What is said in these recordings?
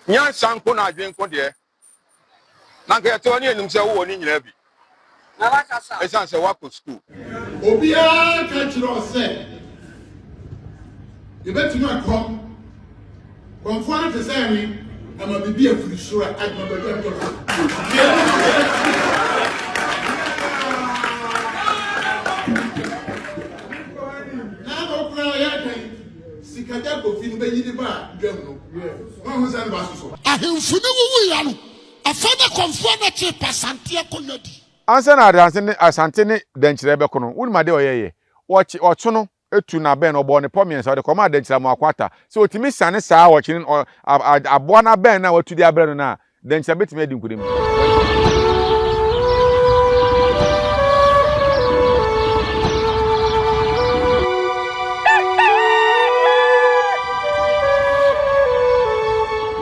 Nyansa nko na adwene nko deɛ, na anka yɛte hɔ ne yɛnim sɛ wowɔ ne nyinaa bi, ɛsiane sɛ woakɔ sukuu. Obiara ka kyerɛ wo sɛ yɛbɛtumi akɔ kɔmfoɔ no te sɛ me ama biribi afiri soro a adwuma baabi a metɔ na okura yɛ kan sikagya kofi no bɛyi ne ba dwam no wɔn ho sɛ ne ba soso. Ahemfo no wuwuiɛ no, afei na Kɔmfoɔ no kyee Pasante akonnwa di. Ansa na Adanse ne Asante ne Dɛnkyerɛ rebɛko no, wonim adeɛ a ɔyɛeɛ? Ɔkye, ɔtwe no tu n'abɛn no, ɔbɔɔ ne pɔ mmiɛnsa, ɔde kɔmaa Dɛnkyerɛ Amoako Atta. Sɛ ɔtumi siane saa ɔkye no, ɔ, a, a, aboa no abɛn no a watu de abrɛ no no a, Dɛnkyerɛ bɛtumi adi nkonim.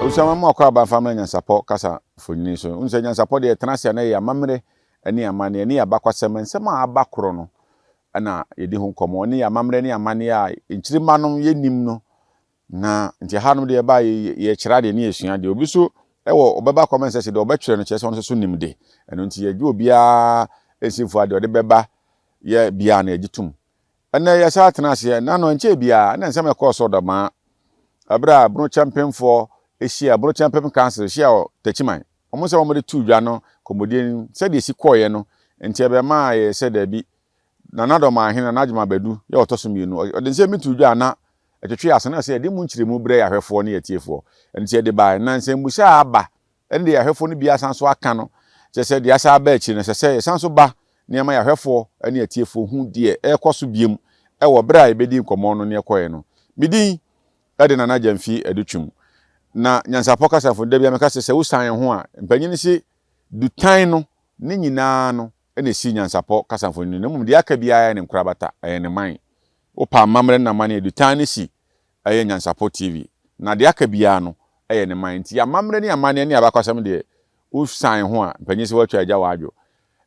Abusua ma mo akɔ aba mfa mmra nyansapɔ kasa mfonini so. Wohu sɛ nyansapɔ deɛ ɛtena ase a na ɛyɛ amammerɛ ne amanneɛ ne abakwasɛm, nsɛm a aba korɔ no na yɛdi ho nkɔmmɔ ne amammerɛ ne amanneɛ a nkyirimma no yɛnnim no Na nti ɛha nom deɛ ɛba yɛkyerɛ adeɛ ne yɛsua adeɛ. Obi so ɛwɔ ɔbɛba comment section deɛ ɔbɛtwerɛ no kyerɛ sɛ ɔno nso so nim de. Ɛno nti yɛgye obiara nsɛmfua deɛ ɔde bɛba yɛ biara no yɛgye tom. Ɛnɛ yɛsan atena aseɛ na no ɛnkyɛɛ biara ɛna nsɛm ɛkɔɔ so ɔdɔmaa ɛberɛ a Bono Kyɛmpemfoɔ hyia Bono Kyɛmpem Council hyia wɔ Takyiman. Wɔn sɛ wɔde too dwa no kɔmmɔdie no sɛdeɛ ɛsi kɔeɛ no nti ɛbɛmaa yɛ sɛ daabi Nana Dɔmaahene Nana Agyemang Badu yɛ ɔtɔ so mmienu. Ɔde nsɛm bi too dwa a na ɛtwetwe aso na ɛsɛ yɛde mu nkyerɛmu brɛ yɛn ahwɛfoɔ ne yɛn atiefoɔ. Ɛno nti yɛde baeɛ. Na nsɛmmusa a aba ne deɛ yɛn ahwɛfoɔ no bi asan nso aka no, kyerɛ sɛ deɛ asan aba akyire no, ɛsɛ sɛ yɛsan nso ba na yɛma yɛn ahwɛfoɔ ne yɛn atiefoɔ hu deɛ ɛrekɔ so biom wɔ berɛ a yɛbɛdi nkɔmmɔ no ne ɛkɔeɛ no. Me din de Nana Gyamfi Adutwum. Na Nyansapɔ Kasafo, da biara meka sɛ, sɛ wosan yɛn ho a, mpanyin se dutan no ne nyinaa no na esi nyansapɔ kasamfonin no, na mmom deɛ aka biara yɛ ne nkorabata, ɛyɛ ne man. Wopɛ amammerɛ ne n'amanneɛ, dutan no si ɛyɛ Nyansapɔ TV, na deɛ aka biara no yɛ ne man. Nti amammerɛ ne amanneɛ ne abakwasɛm deɛ, wosan ho a, mpanyin sɛ woatwa agya w'adwo.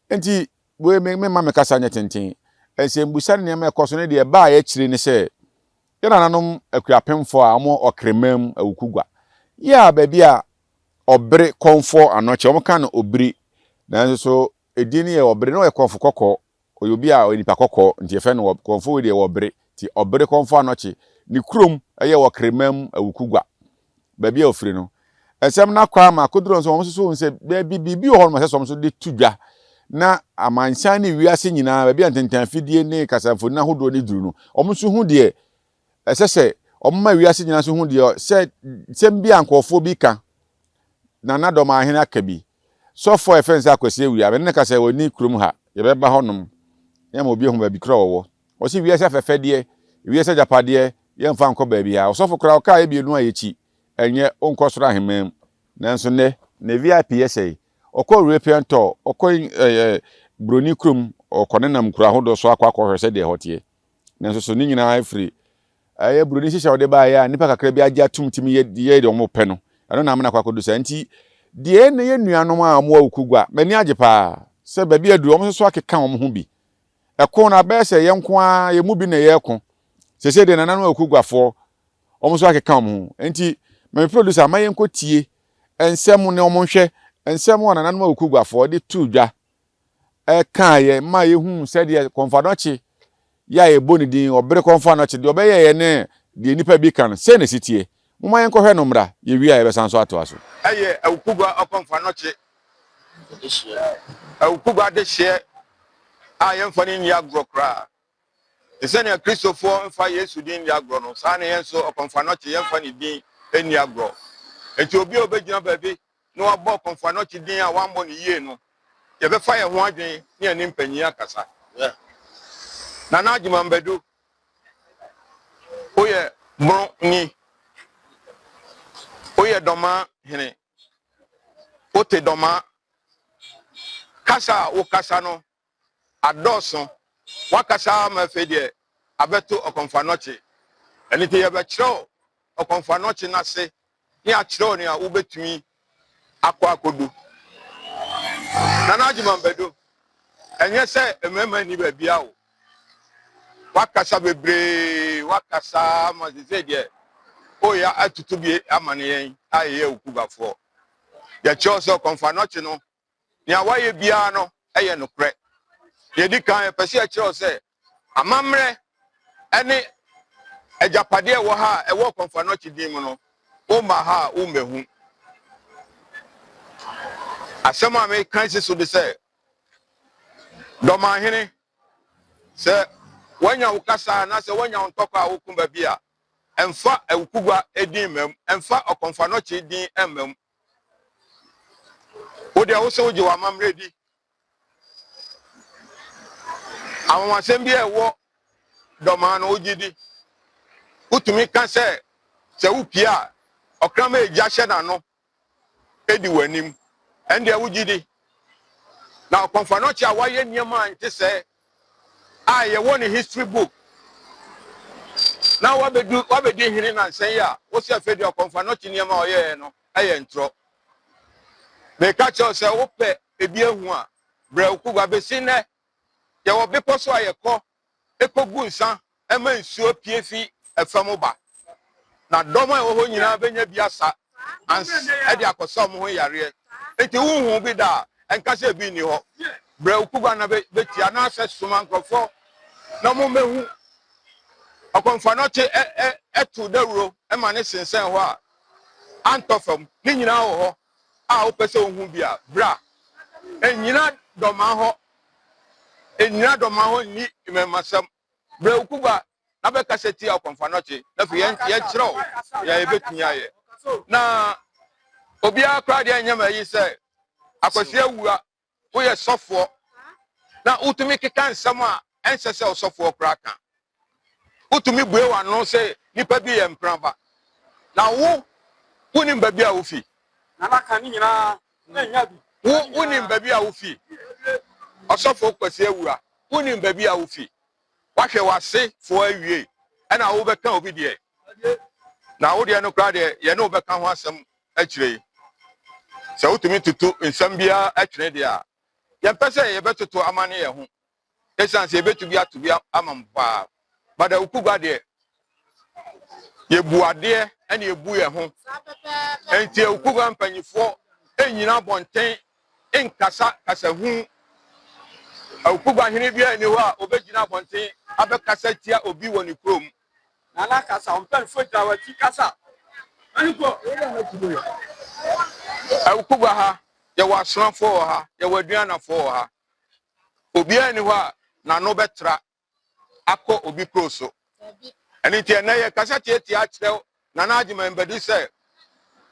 Nti wei me memma me kasa nyɛ tenten. Nsɛmbusa ne nneɛma a ɛkɔ so ne deɛ ɛbaeɛ akyire ne sɛ, yɛn nananom Akuapemfoɔ a wɔwɔ Ɔkremam, Awukugua, yɛ a baabi a Ɔbere Kɔmfoɔ Anɔkye, wɔka no Obiri, nanso so edin no yɛ Ɔbere, na ɔyɛ Kɔmfo Kɔkɔɔ, ɔyɛ obi a ɔyɛ nipa kɔkɔɔ, nti yɛfrɛ no Kɔmfo wei deɛ Ɔbere, nti Ɔbere Kɔmfoɔ Anɔkye, ne kurom yɛ Ɔkremam Awukugua, baabi a ɔfiri no. Nsɛm no akɔ ama akoduru nso wɔn nso so hu sɛ baabi biribi wɔ hɔ nom a ɛsɛ sɛ wɔn nso de to dwa na amansan ne wiase nyinaa baabi a ntentanfidie ne kasamfonin ahodoɔ no duru no, wɔn nso hu deɛ Ɛsɛ sɛ wɔma wiase nyinaa nso hu deɛ sɛ nsɛm bi a nkurɔfoɔ bi ka na na Dɔmahene aka bi. Sɔfoɔ a yɛfrɛ no sɛ Akwasi Awia, me ne no ka sɛ ɔnni kurom ha, yɛbɛba hɔnom na yɛama obi ahu baabi korɔ a ɔwɔ. Ɔse wiase afɛfɛdeɛ, wiase agyapadeɛ, yɛmfa nkɔ baabiara. Ɔsɔfo koraa ɔkaa yɛ bienu a yɛkyi, ɛnyɛ, wonkɔ soro ahemman mu. Nanso nnɛ, ne VIP yɛ sɛe. Ɔkɔ European tour, ɔkɔ ɛɛ Buroni kurom, ɔkɔnenam nkuro ahodoɔ so akɔ akɔhwɛ sɛdeɛ ɛhɔ teɛ. Nanso so ne nyinaa firi ɛyɛ buroni hyehyɛ a wɔde baeɛ a nnipa kakra bi agye atom tumi yɛ yɛ deɛ wɔpɛ no. Ɛno na amena akɔ akɔdu saa. Nti deɛ ɛne yɛn nuanom a wɔwɔ Awukugua, m'ani agye paa sɛ baabi aduru wɔn nso so akeka wɔn ho bi. Ɛko no abɛyɛ sɛ yɛn nko ara yɛn mu bi na yɛreko. Seesei deɛ nananom Awukuguafoɔ wɔn nso akeka wɔn ho. Nti me producer ma yɛnkɔtie nsɛm ne wɔn nhwɛ nsɛm a nananom Awukuguafoɔ de too dwa kaeɛ ma yɛhuu sɛdeɛ Kɔmfoanɔkye yɛ a yɛbɔ ne din, ɔbere Kɔmfoanɔkye, deɛ ɔbɛyɛeɛ ne deɛ nnipa bi ka no, sei na ɛsi teɛ. Momma yɛnkɔhwɛ no mmra, yɛwie a yɛbɛsan nso atoa so. Ɛyɛ Awukugua Ɔkɔmfoanɔkye Awukugua adehyeɛ a yɛmfa no nni agorɔ koraa. Te sɛ nea Kristofoɔ mfa Yesu din nni agorɔ no, saa na yɛn nso Ɔkɔmfoanɔkye yɛmfa ne din nni agorɔ. Enti obi a ɔbɛgyina baabi na wabɔ Ɔkɔmfo Anɔkye din a wammɔ no yie no, yɛbɛfa yɛn ho adwene ne yɛne mpanyin akasa. Nana Agyeman Badu, woyɛ Bono-ni, woyɛ Dɔmaa hene, wote Dɔmaa. Kasa a wokasa no adɔɔso, woakasa ara ma afei deɛ abɛto Ɔkɔmfo Anɔkye. Ɛno nti yɛbɛkyerɛw Ɔkɔmfo Anɔkye no ase ne akyerɛw nea wobetumi akɔ akodu. Nana Agyeman Badu, ɛnyɛ sɛ mmarima nni baabiara o. Wakasa bebree, wakasa ma sesei deɛ oya atutu bi ama no yɛn. a yɛyɛ Awukubafoɔ. Yɛkyerɛ wo sɛ Ɔkɔmfo Anɔkye no, nea wayɛ biara no yɛ nokorɛ. Deɛ ɛdi kan, yɛpɛ sɛ yɛkyerɛ wo sɛ amammerɛ ne agyapadeɛ a ɛwɔ ha a ɛwɔ Ɔkɔmfo Anɔkye din mu no, womma ha a wommɛhu. Asɛm a meka si so de sɛ, Dɔmanhene, sɛ woanya wo kasa anaasɛ woanya wo ntɔkwa a woko baabi a, mfa Awukugua din mma mu, mfa Ɔkɔmfo Anɔkye din mma mu. Wo deɛ wo sɛ wogye w'amammerɛ di. Anwanwasɛm bi a ɛwɔ dɔmaa no wogye di. Wotumi ka sɛ sɛ wopie a ɔkraman a egya hyɛ n'ano di w'anim. Ɛndeɛ wogye di. Na ɔkɔmfoanɔkye a wayɛ nneɛma a nte sɛɛ a yɛwɔ ne history book na wabedu wabedi hene nansa yi a wosɛ afei deɛ ɔkɔmfoanɔkye nneɛma a ɔyɛɛ no yɛ ntorɔ. Meka kyerɛ wo sɛ wopɛ ebi ahu a, brɛ wo kugua. Besi nnɛ, yɛwɔ bepɔ so a yɛkɔ kogu nsa ma nsuo pue fi fam ba, na dɔm a ɛwɔ hɔ nyinaa bɛnya bi asa ans de akɔsa wɔn ho yareɛ. Enti wonhuu bi da a, ɛnka sɛ ebi nni hɔ. Brɛ wo kugua na bɛtie, anaasɛ soma nkurɔfoɔ na wɔmmɛhu. Ɔkɔmfoanɔkye to dawuro ma ne sensɛn hɔ a, antɔ fam. Ne nyinaa wɔ hɔ a wopɛ sɛ wohu bi a, bra. Nnyina dɔmaa hɔ Nnyina dɔmaa hɔ nni mmarimasɛm. Brɛ wo kuba na bɛkasa tia ɔkɔmfoanɔkye, na afei yɛnkyerɛ wo nea yɛbɛtumi ayɛ. Na obiara koraa deɛ ɛnyɛ ma ayi sɛ Akwasi awu a woyɛ sɔfoɔ na wotumi keka nsɛm a ɛnsɛ sɛ ɔsɔfoɔ koraa ka. Wotumi bue w'ano sɛ nipa bi yɛ mpraba. Na wo, wonim baabi a wofi. Nana ka ne nyinaa na nya bi. Wo, wonim baabi a wofi. Ɔsɔfoɔ Kwasi Awua, wonim baabi a wofi. Woahwɛ w'asefoɔ awie, ɛna wobɛka obi deɛ. Na wo deɛ no koraa deɛ, yɛne wo bɛka ho asɛm akyire yi. Sɛ wotumi toto nsɛm biara twene deɛ a, yɛmpɛ sɛ yɛbɛtoto amane yɛn ho. Esiane sɛ yɛbɛtumi ato bi ama mo paa. But Awukugua deɛ, yɛbu adeɛ ɛna yɛbu yɛn ho. Enti Awukugua mpanyifoɔ nnyina abɔnten nkasa kasahu. Awukugua hene biara nni hɔ a ɔbɛgyina abɔnten abɛkasa tia obi wɔ ne kurom. Nana kasa, ɔmpanyinfoɔ gyina w'akyi kasa. Awukugua ha, yɛwɔ asonafoɔ wɔ ha, yɛwɔ aduanafoɔ wɔ ha. Obiara nni hɔ a n'ano bɛtra akɔ obi kuro so. Ɛno nti ɛnnɛ yɛkasa tiatia akyerɛ Nana Agyeman Badu sɛ,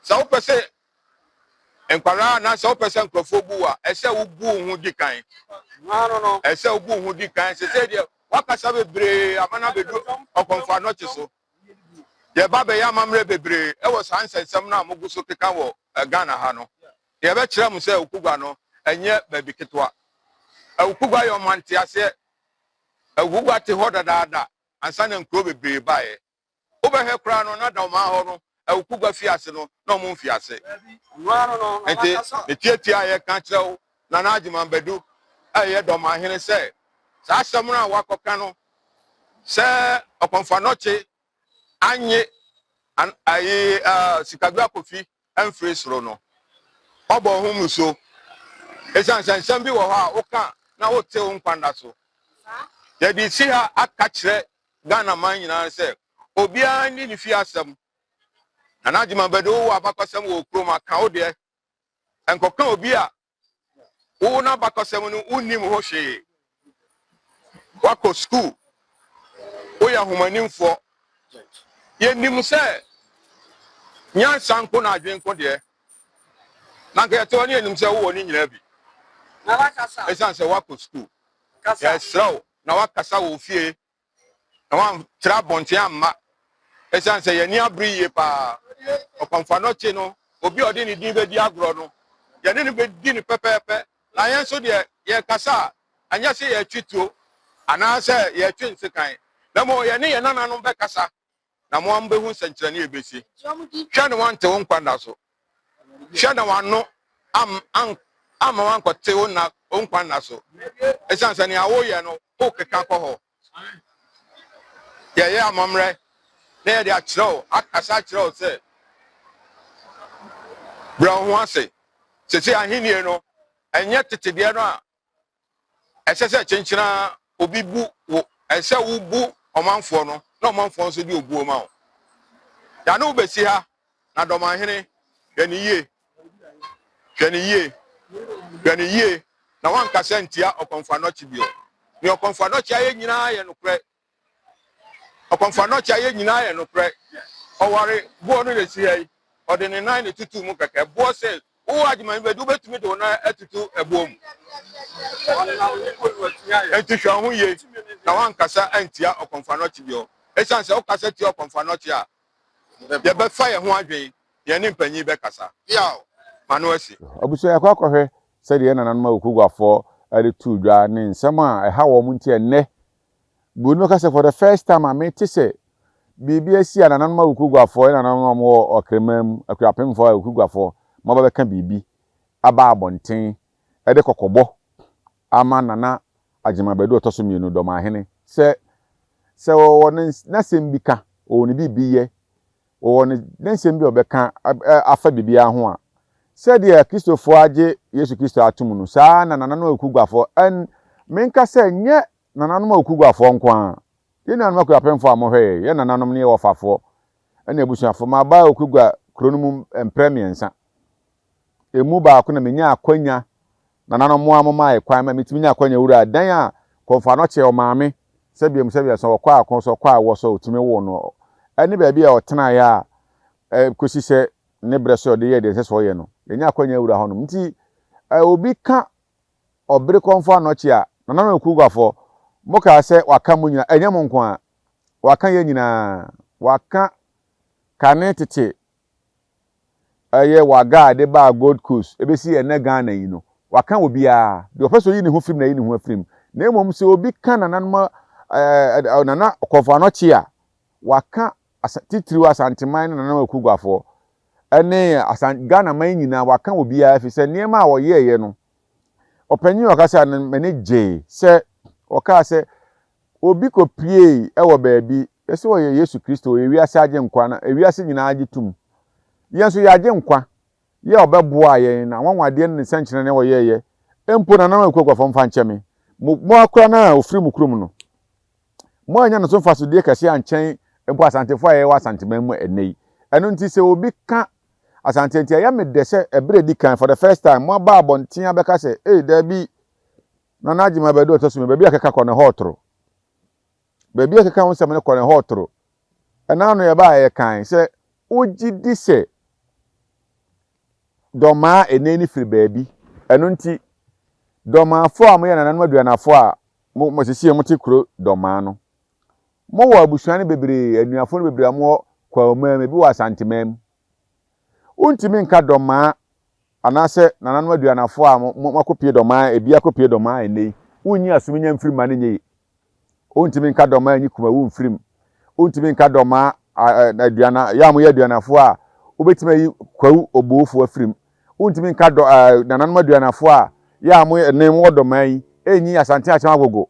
sɛ wopɛ sɛ nkwadaa anaasɛ wopɛ sɛ nkurɔfoɔ bu wo a, ɛsɛ wobu wo ho di kan. Ɛsɛ wobu wo ho di kan. Sɛ deɛ wakasa bebree ama no abɛdu ɔkɔmfo anɔkye so. Yɛba bɛyɛ amammerɛ bebree wɔ saa nsɛnsɛm no a mogu so keka wɔ Ghana ha no. Yɛbɛkyerɛ mo sɛ Awukugua no, ɛnyɛ baabi ketewa. Awukugua yɛ ɔmanteaseɛ. Awukugua te hɔ dadaada ansa na nkuro bebree baeɛ. Wobɛhwɛ koraa no, na Daomaa hɔ no, Awukugua fii ase no, na wɔn mfii ase. Enti me tiatia a yɛka kyerɛ wo, Nana Agyeman Badu, a ɛyɛ Dɔmahene sɛ, saa asɛm no a woakɔka no, sɛ Ɔkɔmfo Anɔkye annye an ayi uh, Sikadwa Kofi amfiri soro no, ɔbɔ ho mmusuo. Esiane sɛ nsɛm bi wɔ hɔ a woka na wote wo nkwa nna so. Yɛde si ha aka kyerɛ Ghana man nyinaa sɛ obiara nni ne fie asɛm. Nana Agyeman Badu wowɔ abakɔsɛm wɔ kurom a, ka wo deɛ. Nkɔka obi a Wo n'abakɔsɛm no wonnim ho hwee. Woakɔ sukuu, woyɛ nhomanimfoɔ. Yɛnim sɛ nyansa nko na adwene nko deɛ, na anka yɛte hɔ ne yɛnim sɛ wowɔ ne nyinaa bi. Ɛsiane sɛ woakɔ sukuu, yɛsrɛ wo na woakasa wɔ wo fie na wɔantra abɔnten amma. Esiane sɛ yɛn ani abere yiye paa, ɔkɔmfo anɔkye no, obi a ɔde ne din bedi agorɔ no, yɛne no bedi no pɛpɛɛpɛ. Na yɛn nso deɛ, yɛrekasa a, ɛnyɛ sɛ yɛretwe tuo anaasɛ yɛretwe nsekan, na mmom yɛne yɛn nananom bɛkasa, na mo ara mubehu nsɛnkyerɛnne a ebesi. Hwɛ na woante wo nkwa nna so. Hwɛ na w'ano amma woankɔte wo nna, wo nkwa nna so. Esiane sɛ nea woreyɛ no, worekeka kɔ hɔ. Yɛyɛ amammerɛ na yɛde akyerɛ wo, akasa akyerɛ wo sɛ, Brɛ wo ho ase. Seesei ahenni no, ɛnyɛ tete deɛ no a ɛsɛ sɛ kyenkyena ara obi bu wo, ɛsɛ sɛ wobu ɔmanfoɔ no na ɔmanfoɔ nso de obuo ma wo. Yɛane wo bɛsi ha, na Dɔmanhene, hwɛ no yie, hwɛ no yie, hwɛ no yie, na woankasa antia Ɔkɔmfo Anɔkye bio. Nea Ɔkɔmfo Anɔkye ayɛ nyinaa yɛ nokorɛ. Ɔkɔmfo Anɔkye ayɛ nyinaa yɛ nokorɛ. Ɔware boɔ no na ɛsi ha yi, ɔde ne nan na ɛtutuu mu kɛkɛ. Boɔ sɛ wo Agyeman bɛdi, wobɛtumi de wo nan atutu ɛboɔ mu. Enti hwɛ wo ho yie na woankasa antia Ɔkɔmfo Anɔkye bio. Ɛsiane sɛ wokasa tia Ɔkɔmfo Anɔkye a, yɛbɛfa yɛn ho adwene, yɛne mpanyin bɛkasa. Yaw! M'ano asi. Abusua, yɛakɔ akɔhwɛ sɛdeɛ yɛn nananom Awukuguafoɔ de too dwa ne nsɛm a ɛha wɔn nti ɛnnɛ Buroni bɛka sɛ for the first time a mete sɛ biribi asi a nananom Awukuguafoɔ, yɛn nananom a wɔwɔ Ɔkraman mu, Akuapemfoɔ, Awukuguafoɔ, moaba bɛka biribi aba abɔnten de kɔkɔbɔ ama Nana Agyemang Badu a ɔtɔ so mmienu, Dɔmahene, sɛ sɛ ɔwɔ ne n'asɛm bi ka, ɔwɔ ne biribi yɛ, ɔwɔ ne ne nsɛm bi a ɔbɛka afa biribiara ho a, sɛdeɛ Kristofoɔ agye Yesu Kristo atom no, saa ara na nananom akuguafoɔ, ɛn, menka sɛ nyɛ nananom akuguafoɔ nko ara, yɛn nuanom akuapemfoɔ a mohwɛ yɛn, yɛn nananom ne yɛn wɔfafoɔ ne abusuafoɔ, maba Okugua kuro no mu mprɛ mmiɛnsa. Emu baako na menyaa akwanya, nananom mo ara momaa yɛ kwan ma metumi nyaa akwanya wuraa dan a Kɔmfo Anɔkye ɔmaame, sɛbea mu sɛbea sɛ ɔkɔ ako sɛ ɔkɔ awɔ sɛ ɔtumi woo no, ɛne baabi a ɔtenaeɛ a kɔsi sɛ ne berɛ so a ɔde yɛɛ deɛ ɛsɛ sɛ ɔyɛ no, yɛnya akwanya wura hɔnom. Nti obi ka ɔbere Kɔmfo Anɔkye a, nananom Akuguafoɔ, mokaa sɛ waka mo nyinaa, ɛnyɛ mo nko ara, waka yɛn nyinaa, waka kane tete ɛyɛ Waga a ɛde baa Gold Coast ɛbɛsi ɛnnɛ Ghana yi no, waka obiara. Deɛ ɔpɛ sɛ ɔyi ne ho firim na ayi ne ho afirim. Na mmom sɛ obi ka nananom ɛɛ Nana Kɔmfo Anɔkye a, waka asa titiriw Asanteman ne nananom Akuguafoɔ ɛne Asan Ghana man nyinaa waka obiara ɛfiri sɛ nneɛma a ɔyɛeɛ no, ɔpanyin a ɔkasa no m'ani gyee sɛ ɔkaa sɛ Obi kɔpuee wɔ baabi, yɛse ɔyɛ Yesu Kristo, ɔyɛ wiase agyenkwa, na wiase nyinaa gye tom. Yɛn nso yɛagye nkwa, yɛ a ɔbɛboaa yɛn, na anwanwadeɛ ne ne nsɛnkyerɛnne a ɔyɛeɛ, mpo nananom akuakuafoɔ mfa nkyɛ me, mo, mo akora no a ɔfiri mo kurom no, moannya ne so mfasodeɛ kɛseɛ ankyɛn mpo Asantefoɔ a yɛwɔ Asanteman mu ɛnnɛ yi. Ɛno nti sɛ obi ka Asante nti ɛyɛ me dɛ sɛ ɛberɛ a ɛdi kan, for the first time, moaba abɔnten abɛka sɛ, ei, daabi, Nana Agyemang Badu a ɔtɔ so mmienu, baabi a ɛkeka kɔ no ɛhɔ ɔtoro. Baabi a ɛkeka ho nsɛm no kɔ no ɛhɔ ɔtoro. Ɛna ano yɛbaa yɛkae sɛ wogye di sɛ dɔmaa ɛnɛ no firi baabi. Ɛno nti dɔmaafoɔ a moyɛ nananom aduanafoɔ a mo mo sisi mote kuro dɔmaa no, mowɔ abusua no bebree, anuafoɔ no bebree a mowɔ Kwawoman mu, ebi wɔ Asanteman mu. Wontumi nka dɔmaa anaasɛ nananom aduanafoɔ a mo moakɔpue dɔmaa, ebi akɔpue dɔmaa ɛnnɛ yi, wonnyi asom nya mfiri mma no nyɛ yie. Wontumi nka dɔmaa nyi kumawu mfiri mu. Wontumi nka dɔmaa aduana, yɛ a moyɛ aduanafoɔ a, wobɛtumi ayi kwawu oboofoɔ afiri mu. Wontumi nka dɔ, nananom aduanafoɔ a, yɛ a moyɛ, ɛnnɛ mowɔ dɔmaa yi, ɛnyi Asante Akyem Agogo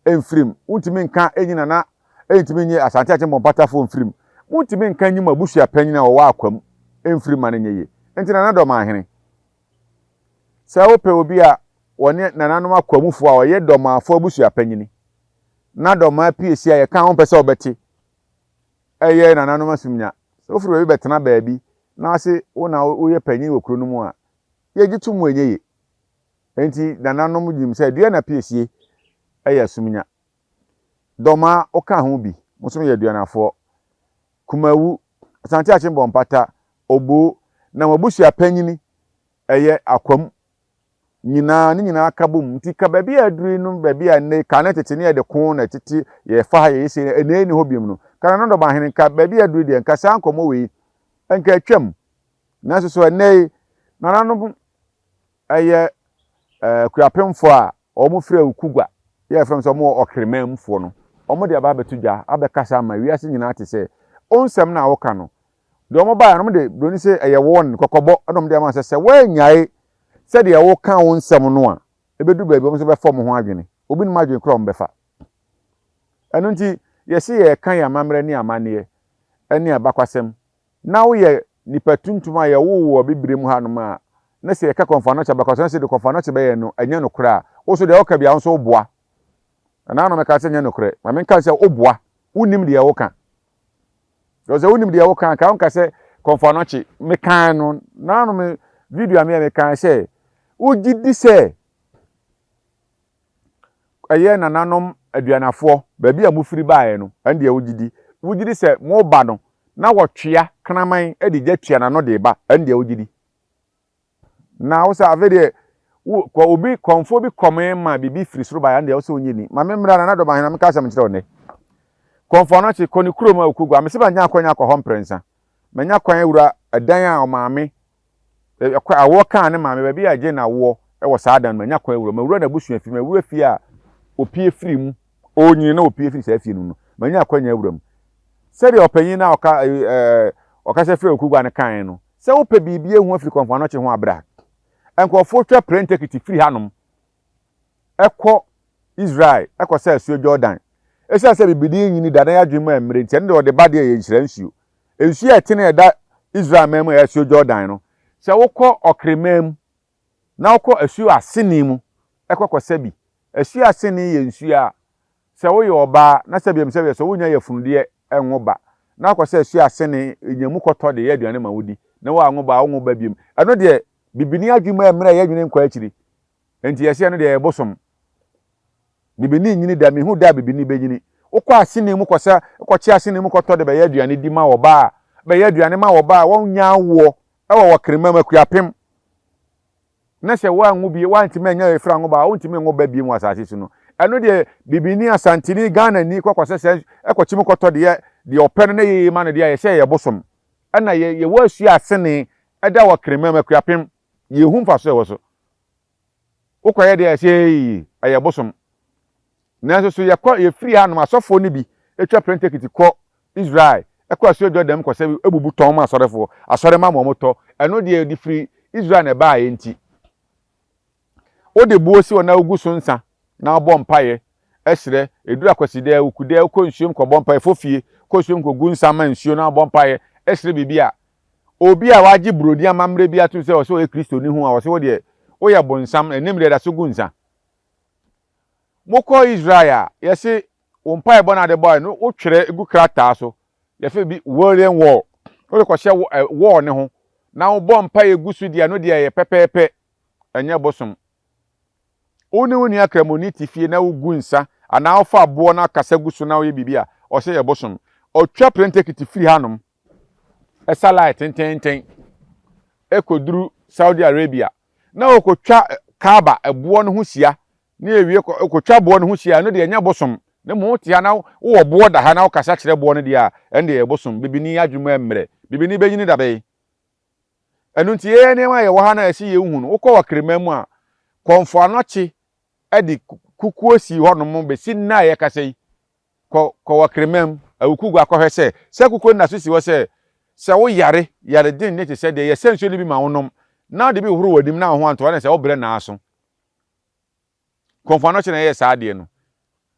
mfiri mu. Wontumi nka nyi Nana, ɛntumi nyi Asante Akyem Bɔmpatafoɔ mfiri mu. Wontumi nka nyi mo abusua panyin a ɔwɔ akwa mu mfiri mu ma no nyɛ yie. Nti Nana Dɔmahene, sɛ wopɛ obi a wɔne nananom akwamufoɔ a ɔyɛ Dɔmafoɔ abusua panyini, na Dɔmaa piesie a yɛka a wompɛ sɛ wobɛte, ɛyɛ nananom asomnya. Sɛ wofiri baabi bɛtena baabi na wose wo na woyɛ panyin wɔ kuro no mu a, yɛgye to mu ɛnyɛ yie. Enti nananom nim sɛ dua na piesie yɛ asumnya. Dɔmaa woka ho bi, mo nso moyɛ aduanafoɔ. Kumawu, Asante Akyem Bɔmpata, Oboo, na mo abusua panyini ɛyɛ Akwam nyinaa, ne nyinaa ka bom. Nti ka baabi a aduru yi no, baabi a nnɛ ka ne tete ne yɛde ko na tete yɛfa ha yɛyɛ sei, ɛnɛ ɛnni hɔ biom no. Ka Nana Dɔmahene, nka baabi a aduru yi deɛ, nka saa nkɔmmɔ wei, nka atwam. Nanso so ɛnnɛ yi, nananom yɛ Akuapemfoɔ a wɔfiri Awukugua, yɛ yɛfrɛ wɔn sɛ wɔwɔ Ɔkremanmufoɔ no, wɔde aba abɛto dwa abɛkasa ama wiase nyinaa te sɛ wo nsɛm no a woka no, deɛ wɔbaeɛ no wɔde buroni sɛ ɛyɛ warning, kɔkɔbɔ na wɔde ama sɛ sɛ woannyae sɛdeɛ woka wo nsɛm no a, ɛbɛduru baabi wɔn nso bɛfa wɔn ho adwene. Obi nim adwene korɔ a wɔbɛfa. Ɛno nti, yɛse yɛreka yɛn amammerɛ ne amanneɛ ne abakwasɛm na woyɛ. nipa tuntum a yɛwoo wɔ abibire mu hanom a, na sɛ yɛka Kɔmfo Anokye abakɔsɛm sɛ deɛ Kɔmfo Anokye bɛyɛ no ɛnyɛ nokorɛ a, wo nso deɛ woka biara wo nso woboa. Ɛnaa na meka sɛ nyɛ nokorɛ. Ma menka sɛ woboa. Wonnim deɛ woka. Because sɛ wonim deɛ woka anka wonka sɛ Kɔmfo Anokye. Mekaa no, naa no me video a meyɛ mekaa sɛ wogye di sɛ ɛyɛ nananom aduanafoɔ baabi a mofiri baeɛ no ɛno deɛ wogye di. Wogye di sɛ moba no na wɔtwea kraman de gya tua n'ano de ba ɛno deɛ wogye di. Na wo sɛ afei deɛ wo kɔ obi kɔmfoɔ bi kɔmee ma biribi firi soro baeɛ ɛno deɛ wo sɛ wonye ni. Ma me mmra Nana Dɔmahene na menka asɛm nkyerɛ wo nnɛ. Kɔmfoɔ Anokye kɔ ne kurom a Okugua. Mese manya akwanya akɔ hɔ mprɛnsa. Manya kwan awura ɛdan a ɔmaame ɛkɔ awoɔ kaa ne maame baabi a ɛgye n'awoɔ wɔ saa dan no manya kwan awura mawura n'abusua fi mawura fie a opie firi mu ɔnyini na opie firi saa fie no mu no manya akwanya awura mu sɛdeɛ ɔpanyin no a ɔka ɛɛ ɔkasa firi Okugua no kan no sɛ wopɛ biribi ehu afiri Kɔmfo Anokye ho abra nkurɔfoɔ twa plane ticket firi hanom ɛkɔ Israel ɛkɔ sɛ asuo Jordan ɛsiane sɛ bibini nyini da na yɛadwene mu ɛmmerɛ nti ɛno deɛ ɔde ba deɛ yɛ nhyira nsuo Nsuo a ɛtene a ɛda Israel man mu a ɛyɛ Asuo Jordan no, sɛ wokɔ Ɔkre man mu na wokɔ Asuo Asene mu kɔ kɔsa bi. Asuo Asene yɛ nsuo a sɛ woyɛ ɔbaa na sɛbiam sɛbiam sɛ wonnya yafunudeɛ nwo ba na wokɔsa Asuo Asene nya mu kɔtɔ de yɛ aduane ma wodi na woanwo ba a wonwo ba biom. Ɛno deɛ bibini adwene mu ɛmmerɛ yɛnwene nkɔ akyiri. Enti yɛse ɛno deɛ ɛyɛ bosom. Bibini nyini da, mehu da a bibini bɛnyini. Wokɔ aseni mu kɔsa, kɔkye aseni mu kɔtɔ de bɛyɛ aduane di ma ɔbaa a, bɛyɛ aduane ma ɔbaa a wɔnnya awoɔ wɔ Wɔkerema mu, Akuapem. Na sɛ woanwo bie, woantumi annya efiri anwo ba a, wontumi nwo ba biem wɔ asase so no. Ɛno deɛ bibini, Asanteni, Ghanani kɔ kɔsɛ sɛ, kɔkye mu kɔtɔ de yɛ deɛ ɔpɛ no na ɛyɛ yie ma no deɛ a, yɛsɛ ɛyɛ bosom. Ɛna yɛ, yɛwɔ asuo asene ɛda Wɔkerema mu, Akuapem. Yɛhu mfasoɔ a ɛwɔ so. Wokɔyɛ deɛ ɛsɛ eii ɛyɛ bosom. Nanso so yɛkɔ yɛfiri hanom asɔfoɔ no bi twa plane ticket kɔ Israel kɔ asuo Jordan mu kɔsɛ bubu tɔn ma asɔrefoɔ asɔre ma ma wɔn tɔ ɛno deɛ yɛde firi Israel na ɛbaeɛ nti wode buo si hɔ na wogu so nsa na wobɔ mpaeɛ ɛsrɛ ɛduru akwasidɛ wokudɛ wokɔ nsuom kɔbɔ mpaeɛ fɔ fie kɔ nsuom kɔgu nsa ma nsuo na wobɔ mpaeɛ ɛsrɛ biribi a Obi a wagye buroni amammerɛ bi atom sɛ ɔsɛ ɔyɛ Kristoni ho a, ɔse wo deɛ, woyɛ bonsam, ɛnim deɛ da so gu nsa. Mokɔ Israel a, yɛse wo mpaebɔ no ade bɔe no, wotwerɛ gu krataa so, yɛfrɛ bi Wailing Wall, wode kɔhyɛ wall no ho, na wobɔ mpaeɛ gu so deɛ, ɛno deɛ ɛyɛ pɛpɛɛpɛ, ɛnyɛ bosom. Wo ne wo nua Kramoni te fie na wogu nsa anaa wofa aboɔ na kasa gu so na woyɛ biribi a, ɔse ɛyɛ bosom. Ɔtwa plane ticket firi hanom ɛsa line tententen ɛkɔduru Saudi Arabia na wɔkɔtwa Kaaba ɛboɔ no ho hyia ne ewie kɔtwa boɔ no ho hyia ɛno deɛ ɛnyɛ bosom na mmom wote ha na wowɔ boɔ da ha na wokasa kyerɛ boɔ no deɛ a ɛno deɛ ɛyɛ bosom. Bibini adwene mu ɛmmerɛ. Bibini bɛnyini da bɛn? Ɛno nti yɛyɛ nneɛma a yɛwɔ ha na ɛsɛ yɛhu no. Wokɔ Wakrema mu a, Kɔmfo Anɔkye de kukuo sii hɔnom bɛsi nnɛ a yɛkasa yi. Kɔ kɔ Wakrema mu, Awukugua kɔhwɛ sɛ sɛ kukuo no da so si hɔ sɛ sɛ wo yare, yare denden te sɛ deɛ yɛsɛ nsuo no bi ma wonom na wode bi hohoro w'anim na wo ho antɔ wo a na sɛ wobrɛ naaso. Kɔmfo Anɔkye na ɛyɛɛ saa adeɛ no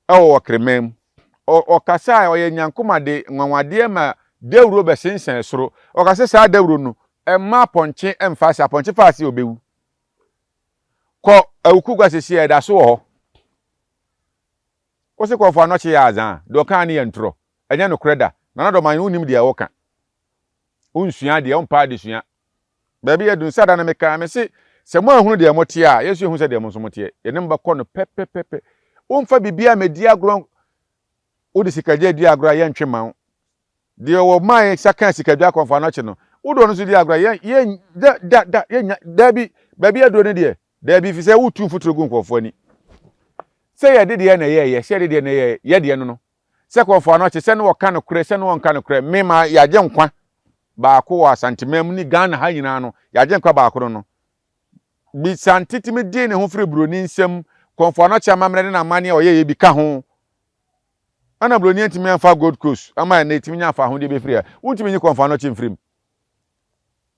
wɔ Ɔkreman mu. Ɔkasa a ɔyɛ Nyankoma de nwanwadeɛ ma dawuro bɛsensɛn soro. Ɔka sɛ saa dawuro no, mma apɔnkye mfa ase, apɔnkye fa ase a ɔbɛwu. Kɔ Awukugua seesei a ɛda so wɔ hɔ. Wo se Kɔmfo Anɔkye yɛ adza a, deɛ ɔkaa no yɛ ntorɔ. Ɛnyɛ nokorɛ da. Nana Dɔmahene wonnim deɛ woka. Wonsua adeɛ, wompɛ adesua. Baabi adu nsa da no mekaa, mese, sɛ moanhunu deɛ moteɛ a, yɛn nso yɛhu sɛ deɛ mo nso moteɛ. Yɛne mo bɛkɔ no pɛpɛpɛpɛ. Womfa biribiara mmɛdi agorɔ, wode sikagya di agorɔ a, yɛntwe mma wo. Deɛ wɔmaa yɛn nsa kaa sikadwa akɔmfo anɔkye no, wode ɔno nso di agorɔ a, yɛn, yɛn, da, da, da, yɛnnya, daabi, baabi aduro no deɛ, daabi, ɛfiri sɛ wotu mfuturo gu nkurɔfoɔ ani. Sɛ yɛde deɛ na ɛyɛɛyɛ, sɛ yɛde deɛ na ɛyɛɛyɛ, yɛ deɛ no no. Sɛ kɔmfo anɔkye, sɛ ne wɔka nokorɛ, sɛ ne wɔnka nokorɛ, me ma yɛagye nkwa baako wɔ Asanteman mu ne Ghana ha nyinaa no, yɛagye nkwa baako no no. Bisante tumi dee ne ho firi buroni nsam, kɔmfo anɔkye amammerɛ ne n'amanneɛ a ɔyɛeɛ bi ka ho. Ɛna buroni antumi amfa Gold Coast ama ɛnɛ ɛtumi nya afahodeɛ bɛfiri ha. Wontumi nyi kɔmfo anɔkye mfiri mu.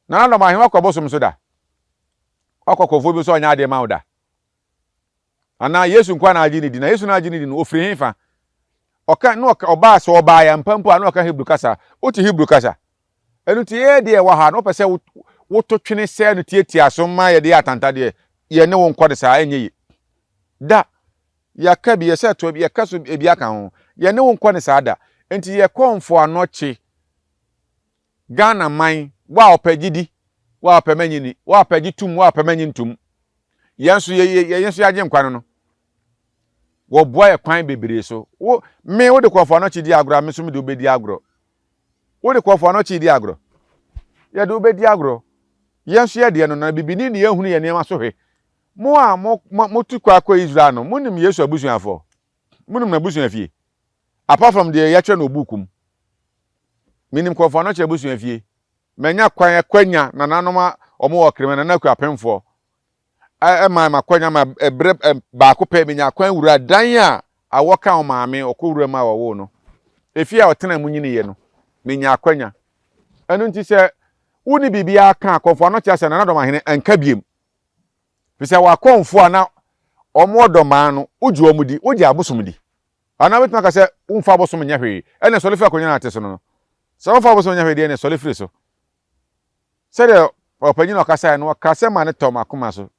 Nana Dɔm Ahewa kɔ bosom so da. Wakɔ kɔmfoɔ bi so ɔnyɛ adeɛ ma wo da. Anaa Yesu nkoa na agye ne di, na Yesu na agye ne di no, ofiri hefa? Ɔka, na ɔka, ɔbaa, sɛ ɔbaa yɛ ampa mpo a, na ɔka Hebrew kasa. Wote Hebrew kasa? Ɛno nti yɛn deɛ ɛwɔ ha no wopɛ sɛ woto twene sɛɛ no tiatia so ma yɛde yɛ atantadeɛ, yɛne wo nkɔ no saa, ɛnyɛ ye da. Yɛaka bi, yɛsɛ toa bi, yɛka so ebi aka ho. Yɛne wo nkɔ no saa da. Nti yɛkɔ mfoano kye Ghana man, wo a ɔpɛ gye di, wo a ɔpɛ mɛnye ni, wo a ɔpɛ gye tum, wo a ɔpɛ mɛnye ntum. Yɛn nso yɛ yɛ yɛn nso yɛagye nkwa no no. Wɔboa yɛ kwan bebree so. Wo me wode kɔ mfoano kye di agorɔ a me nso mede wobɛdi agorɔ. Wode kɔ mfoano kye di agorɔ. Yɛde wobɛdi agorɔ. Yɛn nso yɛ deɛ no na bibini ne yɛhunu yɛn nneɛma so hwɛ. Mo a mo mo motu kɔ akɔ Israel no, monim Yesu abusuafoɔ? Monim n'abusua fie? Apart from deɛ yɛatwerɛ no wɔ buuku mu. Menim Kɔmfo Anɔkye abusua fie. Manya kwan akwanya nananom a wɔn wɔ Krema, Nana Akuapemfoɔ, ɛma makwanya ma ɛberɛ baako pɛ menya kwan wura dan a awɔ ka wɔn maame ɔkɔ wura mu a wɔwoo no. Efie a ɔtena mu nyiniiɛ no, menya akwanya. Ɛno nti sɛ wonni biribiara ka a, Kɔmfo Anɔkye asɛ Nana Dɔmahene nka biem. Firi sɛ w'akɔmfoɔ a na wɔwɔ dɔmaa no, wogye wɔn di, wogye abosom di. Anaa wobɛtumi aka sɛ womfa abosom nyɛ hwee, ɛnna sɔre firi akonnwa no a ate so no no. Sɛ womfa abosom nyɛ hwee deɛ, ɛnna sɔre firi so. Sɛdeɛ ɔpanyin a ɔkasaeɛ no, ɔka sɛ ma no tɔ m'akoma so.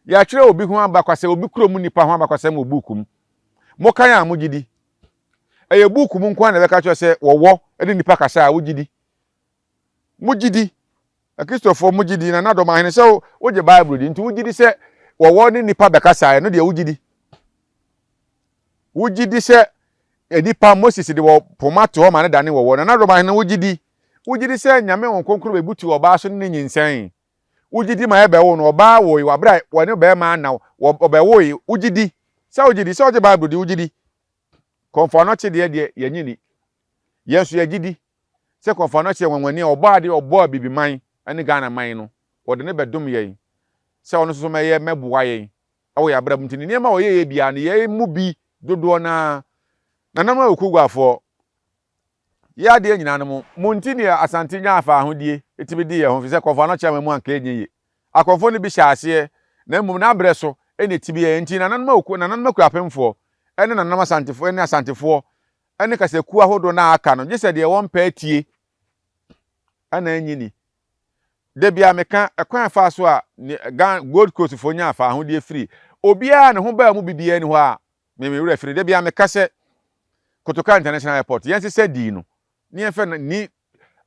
Yɛatwerɛ obi ho abakwasɛm, obi kurom nnipa ho abakwasɛm wɔ buuku mu. Mokan a mogye di. Ɛyɛ buuku mu nko ara na ɛbɛka kyerɛ sɛ wɔwɔ ne nnipa kasa a wogye di. Mogye di? Akristofoɔ mogye di? Nana Dɔmahene sɛ wogye Bible di nti wogye di sɛ wɔwɔ ne nnipa bɛkasa ɛno deɛ wogye di? Wogye di sɛ nnipa Moses de wɔ poma to hɔ ma ne dane wɔwɔ? Nana Dɔmahene wogye di? Wogye di sɛ Nyame Honhom Kronkron bɛbutu ɔbaa so ne ne nyinsɛn? Wogye di ma yɛbɛwo no ɔbaa woe wɔ abere a wɔne bɛrima anna ɔbɛwoe wogye di? Sɛ wogye di sɛ wogye Bible di wogye di? Kɔmfo anɔkye deɛ deɛ yɛnye ni. Yɛn nso yɛgye di sɛ Kɔmfo Anɔkye yɛ nwanwani a ɔbɔɔ adeɛ ɔbɔɔ Abibiman ne Ghana man no, wɔde no bɛdom yɛn sɛ ɔno nso so mɛyɛ mɛboa yɛn wɔ yɛn abrabɔ mu nti ne nneɛma a ɔyɛeɛ biara no yɛn mu bi dodoɔ no ara Nananom Awukuguafoɔ yɛ adeɛ nyinaa no mo mo nti ne Asante nyaa faahodie tumi di yɛn ho firi sɛ Kɔmfo Anɔkye ama mu anka ɛnyɛ yie. Akɔmfoɔ no bi hyɛɛ aseɛ na mmom n'abrɛ so na ɛtumi yɛɛ nti Nananom Awuku Nananom Akuapemfoɔ ne Nananom Asantefoɔ ne Asantefoɔ ne kasakuo ahodoɔ no a aka no, gye sɛ deɛ wɔmpɛ atie na ɛnnye ni. Da biara meka ɛkwan a ɛfaa so a Ghana Gold Coast foɔ nyaa faahodie firi obiara a ne ho baa mu bi biara ni hɔ a me me werɛ firi. Da biara meka sɛ Kotoka International Airport yɛn sesa dii no ne yɛmfɛ no ni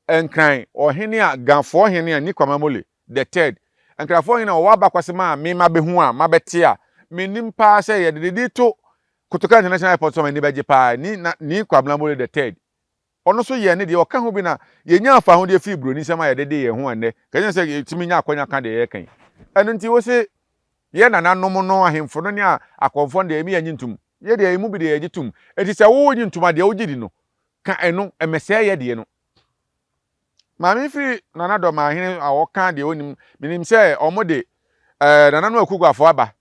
Nkran ɔhene a Gafoɔ hene a ni Kwame Amole the third Nkrafoɔ hene a ɔwɔ abakwasɛm a me mabɛhu a mabɛte a menim paa sɛ yɛde ne din to Kotoka International Airport so a m'ani bɛgye paa ni na ni Kwabena Mole the third. Ɔno nso yɛɛ ne deɛ, ɔka ho bi na yɛnyaa fawodeɛ firii buroni nsam a yɛde dee yɛn ho ɛnnɛ. Ka kyerɛ sɛ yɛtumi nya akwanya ka deɛ yɛreka yi. Ɛno nti wo se yɛn nananom no, ahemfo no ne akɔmfoɔ no deɛ yɛn yɛnnye ntom. Yɛ deɛ yɛn mu bi deɛ yɛgye tom. Enti sɛ wo wonnye ntom a deɛ wogye di no, ka ɛno, ɛmmɛsɛe yɛ deɛ no. Maame firi Nana Dɔmahene a ɔka deɛ ɔnim, menim sɛ wɔn de ɛɛ nananom akuguafoɔ aba.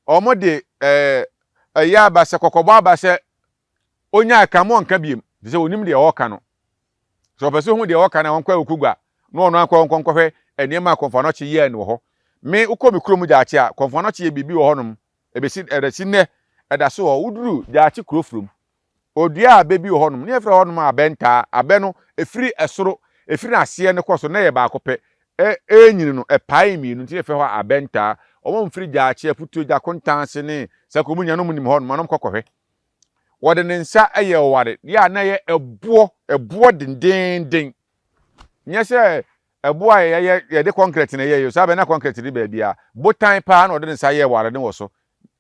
Wɔde ɛɛ ɛyɛ aba sɛ kɔkɔbɔ aba sɛ onyaa ka mo ɔnka biem te sɛ onim deɛ ɔreka no. Sɛ ɔpɛ sɛ ohu deɛ ɔreka no a ɔnkɔ Awukugua na ɔno ankɔ nkɔ nkɔhwɛ nneɛma a Kɔmfo Anɔkye yɛɛ no wɔ hɔ. Me wokɔ me kurom Gyaakye a Kɔmfo Anɔkye yɛ biribi wɔ hɔnom ɛbɛsi ɛbɛsi nnɛ ɛda so wɔ hɔ. Woduru Gyaakye kuro furom Ɔduaa abɛ bi wɔ hɔnom, na yɛfrɛ hɔnom abɛntaa. Abɛ no, ɛfiri ɛsoro, ɛfiri n'aseɛ no kɔ soro, na ɛyɛ baako pɛ. Ɛ, ɛrenyini no, ɛpaee mmienu, nti na yɛfrɛ hɔ abɛntaa. Wɔn a wɔfiri Gyaakye, Aputuo, Gyakonta ase ne Sakomunya no, wɔnim hɔnom, na wɔkɔ kɔhwɛ. Wɔde ne nsa yɛɛ ɔware, deɛ a na ɛyɛ ɛboɔ, ɛboɔ dendeenden. Nyɛ sɛ ɛboɔ a yɛyɛ, yɛde kɔnkrɛt na ɛyɛeɛ o, saa bɛ na kɔnkrɛt nni baabiara. Botan paa na wɔde ne nsa yɛɛ ware no wɔ so.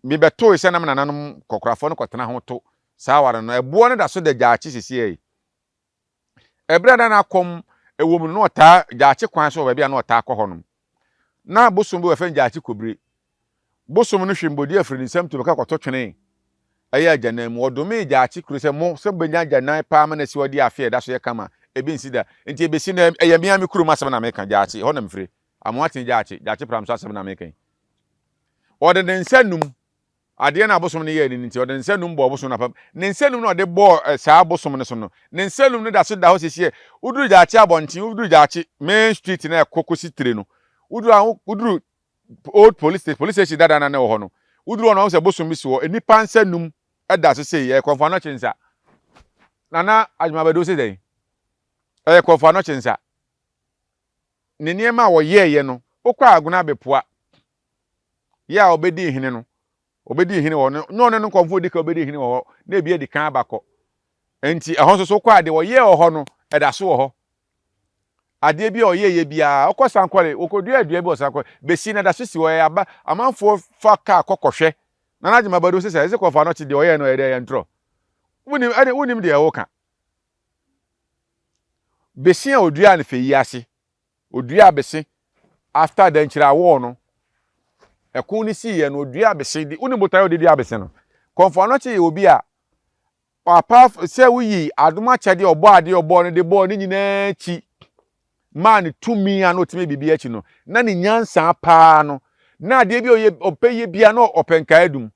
Mebɛtoe sɛ na me nananom nkɔkorafoɔ no kɔtena ho to saa aware no. Ɛboɔ no da so da gyaakye seesei yi. Ɛberɛ a na n'akɔm wɔ mu no, na ɔtaa gyaakye kwan so wɔ baabi a na ɔtaa kɔ hɔnom. Na bosom bi wɔ yɛfrɛ no gyaakye kobire. Bosom no hwee mbɔdua firi ne nsam tu bɛka kɔto twene ɛyɛ agyanan mu. Ɔdomee gyaakye kuro sɛ mo sɛ mobɛnya agyanan paa ma no asi hɔ de afe a ɛda so yɛ kama, ebi nsi da. Nti ɛbɛsi nnɛ, ɛyɛ me ara me kurom asɛm na meka, gyaakye, ɛhɔ na mefire. Amoatene gyaakye, gyaakye pram so asɛm na meka yi. Ɔde ne nsa num adeɛ no a abosom no yɛɛ no nti, ɔde ne nsa num bɔɔ abosom no apam. Ne nsa num na ɔde bɔɔ eh, saa abosom no so no. Ne nsa num no da so da hɔ sisi ɛ. Woduru Gyaakye abɔnten, woduru Gyaakye main street na ɛkɔ kɔsi tire no. Woduru a, woduru old police station, police station dada na na ɛwɔ hɔ no. Woduru hɔ no, wɔn sɛ bosom bi si hɔ. Nnipa nsa num da so sei, ɛyɛ Kɔmfo Anɔkye nsa. Nana Adwuma Badu wo se dɛn? Ɛyɛ Kɔmfo Anɔkye nsa. Ne nneɛma a ɔyɛeɛ no, wokɔ Agona Abɛpoa, yɛ a ɔbɛdii hene no, ɔbɛdii hene wɔ hɔ no, nyɛ ɔno ne nkɔmfo a ɔdi kan ɔbɛdii hene wɔ hɔ, na ebi adi kan aba kɔ. Enti ɛhɔ nso so wokɔ a, deɛ ɔyɛɛ wɔ hɔ no, ɛda so wɔ hɔ. Adeɛ bi a ɔyɛeɛ biara, wokɔ Sankɔre, wɔkɔduaa dua bi wɔ Sankɔre, bɛsi no ɛda so si hɔ, ɛyɛ aba, amanfoɔ fa kaa kɔ kɔhwɛ. Nana Agyemang Badu sɛ sɛ ɛsɛ kɔfa no kye deɛ ɔyɛɛ no ɛyɛ dɛ ɛyɛ ntorɔ. Wonim, ɛne wonim deɛ woka. Bese a ɔduaa no fɛ yi ase, ɔduaa bese after dankyerɛ awɔɔ no, ɛko no siiɛ no, ɔduaa bese, wonim botaeɛ a ɔde duaa bese no? Kɔmfo Anɔkye yɛ obi a Apart sɛ woyi adom akyɛdeɛ a ɔbɔɔ adeɛ a ɔbɔɔ no de bɔɔ ne nyinaa akyi maa no tumi a na ɔtumi biribi akyi no, na ne nyansa paa no, na adeɛ bi a ɔyɛ ɔpɛ yɛ bia na ɔpɛ nkaedum.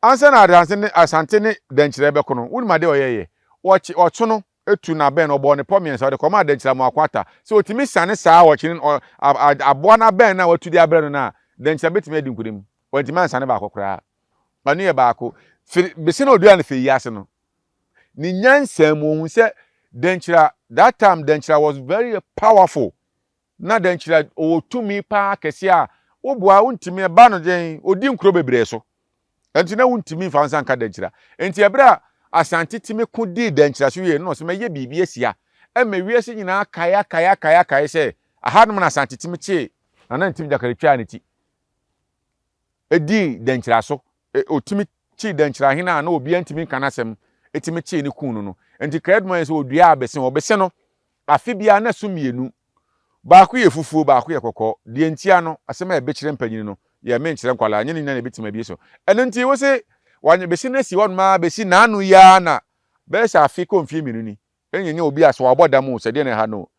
Ansa na Asante ne Asante ne Dankyerɛ bɛko no, wonim adeɛ a ɔyɛeɛ? Ɔkye ɔkye no tu n'abɛn no, ɔbɔɔ ne pɔ mmiɛnsa, ɔde kɔmaa Dankyerɛ Amoako Atta. Sɛ ɔtumi sane saa ɔkye no, aboa no abɛn no a watu de abrɛ no no a, Dankyerɛ bɛtumi adi nkonim. Wantumi ansane baako koraa. Ɔno yɛ baako. Firi bese na ɔdua no firi yi ase no, ne nyansa mu ohun sɛ Dankyira, that time Dankyira was very powerful. Na Dankyira ɔwɔ tumi paa kɛse a woboa wontumi ɛba no dɛn ɔdi nkuro bebree so. Ɛnti na wontumi mfa nsa nka Dankyira. Nti ɛberɛ a Asante tumi ko dii Dankyira so wie no na ɔsɛ mɛyɛ biribi asia ɛma wiase nyinaa kae akae akae akae sɛ ahanom na Asante tumi kyee Nana Ntim Gyakari twaa ne ti. dii dɛnkyira so. Otumi kyee dɛnkyira hene a na obiara ntumi nka n'asɛm, tumi kyee no kuu no no. Enti Krɛdmɔ yɛ sɛ oduaa abese. Ɔbese no, afe biara na ɛso mmienu. Baako yɛ fufuo, baako yɛ kɔkɔɔ. Deɛ ntia no, asɛm a ɛbɛkyerɛ mpanyin no, yɛ menkyerɛ nkwadaa, ɛnyɛ ne nyinaa na ɛbɛtumi abie so. Ɛno nti, wose wanyɛ bese no asi hɔnom ara bɛsi n'ano yi ara na bɛyɛ sɛ afe kɔ mfeɛ mmienu ni. Ɛnyɛ nyɛ obi a sɛ wabɔ dam o, sɛ deɛ na ɛha no o.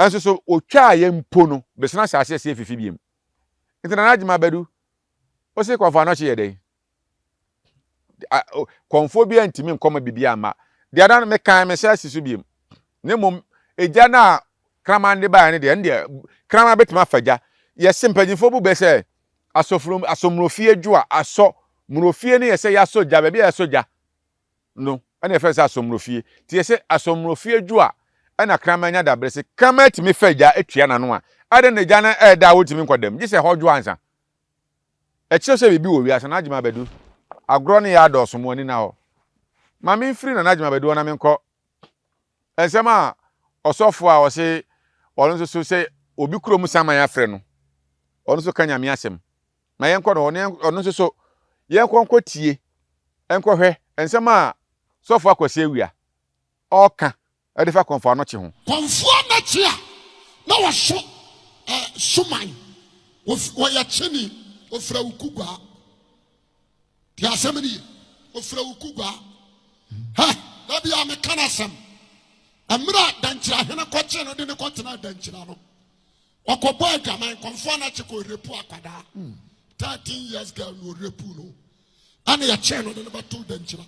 Ɛnso so otwaa yɛ mpo no, bese no ahyɛ aseɛ sɛ ɛfifi biom. Nti Nana Agyemang Badu, wo se Kɔmfo Anɔkye yɛ dɛn? Kɔmfoɔ biara ntumi nkɔma biribi amma. Deɛ na mekan me nsa asi so biom. Na mmom, egya no a kraman de baeɛ no deɛ, ɛno deɛ, kraman bɛtumi afa gya. Yɛse mpanyinfoɔ bu bɛ sɛ, asɔfuro, asɔmmurofie dwo a, asɔ. Mmurofie no yɛ sɛ yɛasɔ gya, baabi a yɛasɔ gya. no ɛna yɛfrɛ no sɛ asɔmmorɔfie. Nti yɛsɛ asɔmmorɔfie dwo a, ɛna kraman nya dabere. Sɛ kraman tumi fa gya tua n'ano a, adɛn na gya no ɛɛda a wɔntumi nkɔ dam? Gye sɛ ɛhɔ dwo ansa. Ɛkyerɛ sɛ biribi wɔ wiase. Nana Agyemang Badu, agorɔ no yɛ adɔɔso, mo ani nna hɔ. Ma memfiri Nana Agyemang Badu hɔ na menkɔ nsɛm a ɔsɔfo a ɔse ɔno nso so sɛ obi kurom saman afrɛ no, ɔno nso ka Nyame asɛm. Ma yɛnkɔ no hɔ na ɔno nso so yɛnkɔ nkɔtie nkɔhwɛ nsɛm a Sɔfo Akwasi Awia ɔreka de fa Kɔmfo Anokye ho. Kɔmfo Anokye a na ɔso eh, suman, ɔyɛ kyeni, ɔfiri Awukuguaa. Te asɛm no ye, ɔfiri Awukuguaa. Hɛ, da bi a meka no asɛm. Mmerɛ a Dankyirahene kɔkyee no de ne kɔtenaa Dankyira no, Ɔkɔbɔɔ adwaman, kɔmfoɔ no akye kɔ repu akwadaa. 13 years girl no ɔrepu no. Ɛna yɛkyee no de no bɛtoo Dankyira.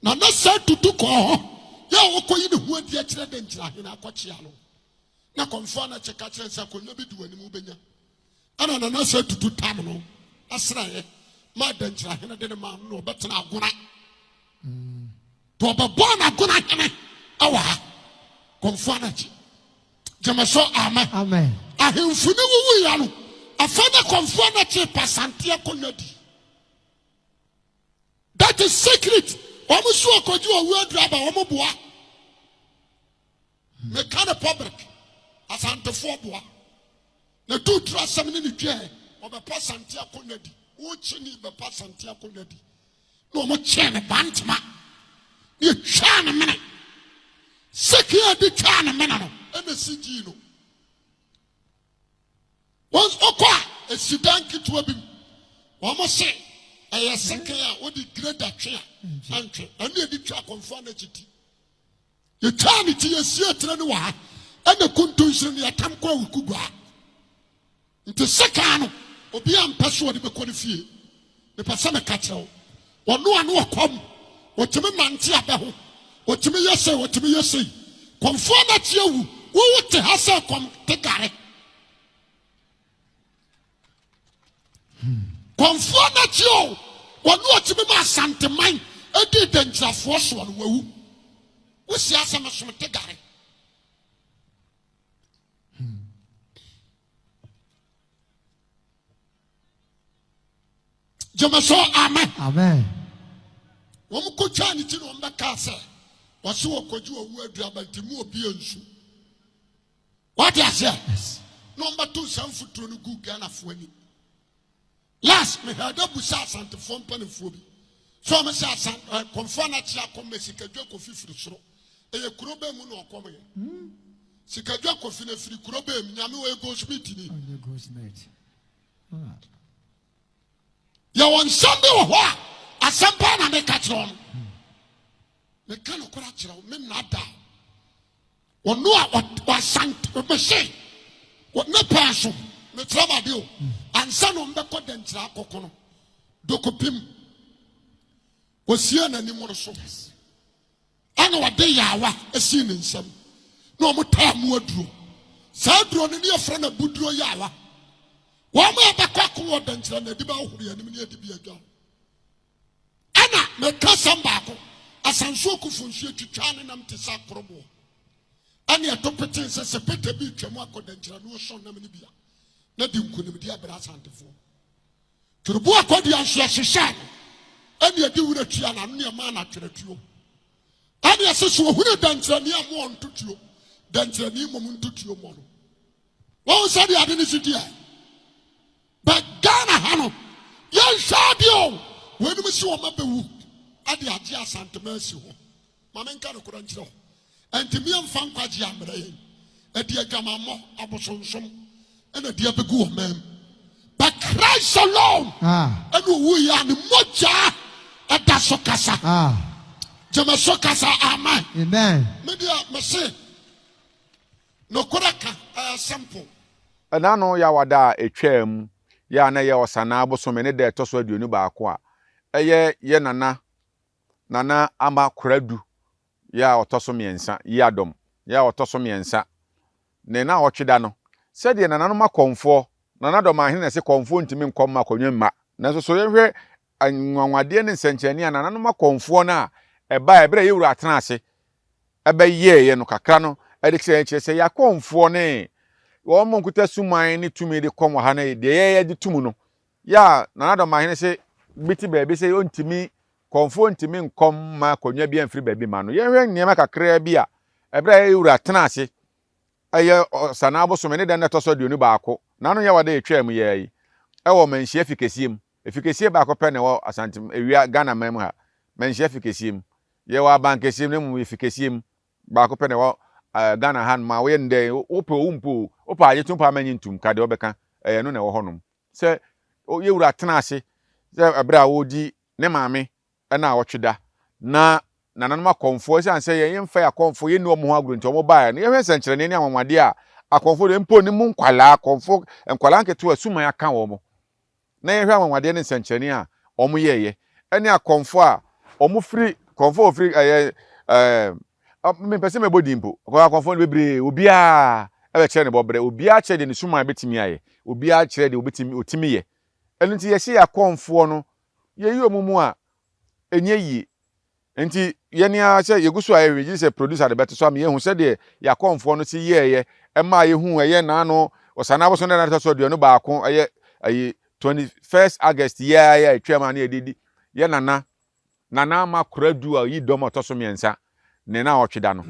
Na na saa tutu kɔɔ hɔ yɛ a ɔkɔyi ne ho adi akyerɛ Dankyira hene akɔkyea no. Na kɔmfoɔ no akye ka kyerɛ sɛ akonnwa bi di w'anim wobɛnya. Ɛna na na saa tutu tam no ɛsrɛeɛ maa Dankyira hene de ne maa no na ɔbɛtena agona. Nti ɔbɛbɔɔ n'agona hene ɛwɔ ha kɔmfoɔ no akyi. Gyeme so amen. Amen. Ahemfo no wuwuiɛ no, afei na kɔmfoɔ no kyee pasante akonnwa di. That is secret. Wɔn so ɔkɔgye owu aduru aba wɔn boa. Meka no public. Asantefoɔ boa. Na tu turu asɛm ne ne dwɛɛ ɔbɛpa asante akonnwa di. Wokyi ni bɛpa asante akonnwa di. Na wɔn kyɛɛ no bantama. Na etwaa ne mene. Sekan a ɛde twaa ne mene no ɛna esi gyii no. Wɔn ɔkɔ a esi dan ketewa bi mu. Wɔn se ɛyɛ sekan a wɔde greda twe a ɛntwe. Ɛna ɛde twa akɔmfoɔ anakyi ti. Yɛtwaa ne ti yɛsie tire no wɔ ha ɛna kuntunsini no yɛtam kɔ awuku gua. Nti sekan no obiara mpɛ so ɔde bɛkɔ ne fie. Mepɛ sɛ meka kyerɛ wo, ɔno a na ɔkɔm, ɔtumi nante abɛ ho, ɔtumi yɛ sei, ɔtumi yɛ sei. Kɔmfoɔ no akyi awu, wo wote ha sɛ kɔm te gare. Kɔmfoɔ no akyi o, ɔno ɔtumi ma Asanteman ɛdi dɛnkyirafoɔ soɔ no wawu. Wosi asɛm som te gare. Gyeme so amen. Amen. Wɔn kɔtwaa ne ti na wɔn bɛkaa sɛ wɔse wɔkɔgye owu aduaba nti mu obi nsu. Wate aseɛ? Na wɔn bɛto nsa mfuturo no gu Ghanafoɔ ani. Last mehwɛ dɛ busa Asantefoɔ mpanimfoɔ bi sɛ wɔn sɛ asan ɛ kɔnfoɔ anakye akɔm mɛ sikadwa kofi firi soro ɛyɛ kuro bɛn mu na ɔkɔm yɛ hmm. Sikadwa kofi na firi kuro bɛn mu nyame ɔyɛ goldsmith ni. Ah. Yɛwɔ nsɛm bi wɔ hɔ a asɛm paa na meka kyerɛ wo no. Meka nokorɛ akyerɛ wo, me nnaadaa wo. Ɔno a wasan mese ne pɛn so mekyerɛ mo ade o ansa na ɔmbɛkɔ dɛnkyerɛ akɔko no dokopim wɔsie n'anim no so. Ɛna ɔde yaawa sii ne nsam, na wɔn taa mu aduro. Saa aduro no ne yɛfrɛ no abuduro yaawa. Wɔn a bɛkɔ ako wɔ dɛnkyerɛ na ɛde bɛhohoro yɛn anim ne yɛde bi adwa. Ɛna meka sɛm baako, asanso okufo nso etwitwa ne nam te sɛ akoroboɔ. Ɛna ɛto petee sɛ sɛ pete bi twam akɔ dɛnkyerɛ na ɔsɔ nam no bi a, na de nkonimdi abrɛ asantefoɔ. Turubu akɔdua nso yɛhyehyɛɛ no ɛne ɛde wura tua n'ano ne ɛmaa no atwerɛtuo. Ɛne ɛsɛ sɛ ohunu dɛnkyerɛni a mo ɔnto tuo, dɛnkyerɛni mmom nto tuo mmɔ no. Wɔn sɛ deɛ ade no si deɛ. But Ghana ha no, yɛnhwɛ adeɛ o. Wɔnom si wɔn abɛwu ade agye Asantema asi hɔ. Ma menka nokorɛ nkyerɛ wo. Ɛntumi ɛmfa nkwagyeɛ ammrɛ yɛn. Ɛde adwamammɔ, abosonsom ɛna ɛde abɛgu ɔman mu. But Christ alone Ah. ɛna owuiɛ a ne mogyaa ɛda so kasa. Ah. Gyeme so kasa amen. Amen. Me deɛ mese nokorɛ ka ɛyɛ simple. Ɛnaano Yawada a ɛtwaa mu yi a na ɛyɛ Ɔsanaa bosome ne da a ɛtɔ so 21 a ɛyɛ yɛ nana Nana Ama Koradu yɛ a ɔtɔ so mmiɛnsa, Yiadom yɛ a ɔtɔ so mmiɛnsa, ne naawɔtwe da no, sɛdeɛ nananom akɔmfoɔ, Nana Dɔmahene na ɛse kɔmfoɔ ntumi nkɔ mma akonnwa mma, nanso so yɛhwɛ anwanwadeɛ ne nsɛnkyerɛnneɛ a nananom akɔmfoɔ no a ɛbaeɛ berɛ a yɛn wura atena ase bɛyɛeɛ no kakra no de kyerɛ yɛn kyerɛ sɛ yɛn akɔmfoɔ ne wɔn a wɔkuta suman ne tumi de kɔm wɔ ha no deɛ yɛgye tom no Yɛ a Nana Dɔmahene se bi te baabi sɛ ɔntumi, kɔmfoɔ ntumi nkɔm mma akonnwa biara mfiri baabi mma no. Yɛnhwɛ nneɛma kakraa bi a ɛberɛ a yɛn wura tenaa ase, ɛyɛ Ɔsanaa bosome ne da no ɛtɔ so 21, n'ano Yawa da a ɛtwaa mu yi ara yi, ɛwɔ Manhyia Fikesie mu. Efikesie baako pɛ na ɛwɔ Asante, Ewia, Ghana man mu ha. Manhyia Fikesie mu. Yɛwɔ Abankɛseɛ mu na mmom Efikɛseɛ mu baako pɛ na ɛwɔ Ghana ha nom a woyɛ no dɛn, wopɛ o wompɛ o, wopɛ a gye tom wopɛ a ma nnye ntom, ka deɛ wobɛka, ɛyɛ ɛno na ɛwɔ hɔnom. Sɛ yɛn wura tena ase sɛ ɛberɛ a ɔredi ne maame naawɔtwe da, na nananom akɔmfoɔ, ɛsiane sɛ yɛn yɛmfa yɛn akɔmfoɔ, yɛnni wɔn ho agorɔ nti, wɔn baeɛ no, yɛhwɛ nsɛnkyerɛnneɛ ne anwanwadeɛ a akɔmfoɔ deɛ mpo ne mu nkwadaa, akɔmfoɔ, nkwadaa nketewa suman aka wɔn, na yɛhwɛ anwanwadeɛ ne nsɛnkyerɛnneɛ a wɔn yɛeɛ, ɛne akɔmfoɔ a wɔn firi, kɔmfoɔ a wɔfiri ɛyɛ ɛɛ mempɛ sɛ mɛbɔ din mpo, akɔmfoɔ no bebree, obiara ɛbɛkyerɛ ne bɔbrɛ, obiara kyerɛ deɛ ne suman bɛtumi ayɛ, obiara kyerɛ deɛ obɛtumi, ɔtumi yɛ. Ɛno nti yɛhyɛ yɛn akɔmfoɔ no, yɛyi wɔn mu a, ɛnyɛ yie. Nti yɛn ara sɛ yɛgu so a yɛhwɛ, megye di sɛ producer de bɛto so ama yɛahu sɛdeɛ yɛn akɔmfoɔ no si yɛɛyɛ ɛmaa yɛhuu ɛyɛ naano Ɔsane abosom da no ɛtɔ so 21 ɛyɛ ɛyi 21st August yi ara yi a ɛtwaam a na yɛde di yɛ nana Nana Ama Koradu a ɔyi dɔm a ɔtɔ so mmiɛnsa ne naawɔtwe da no.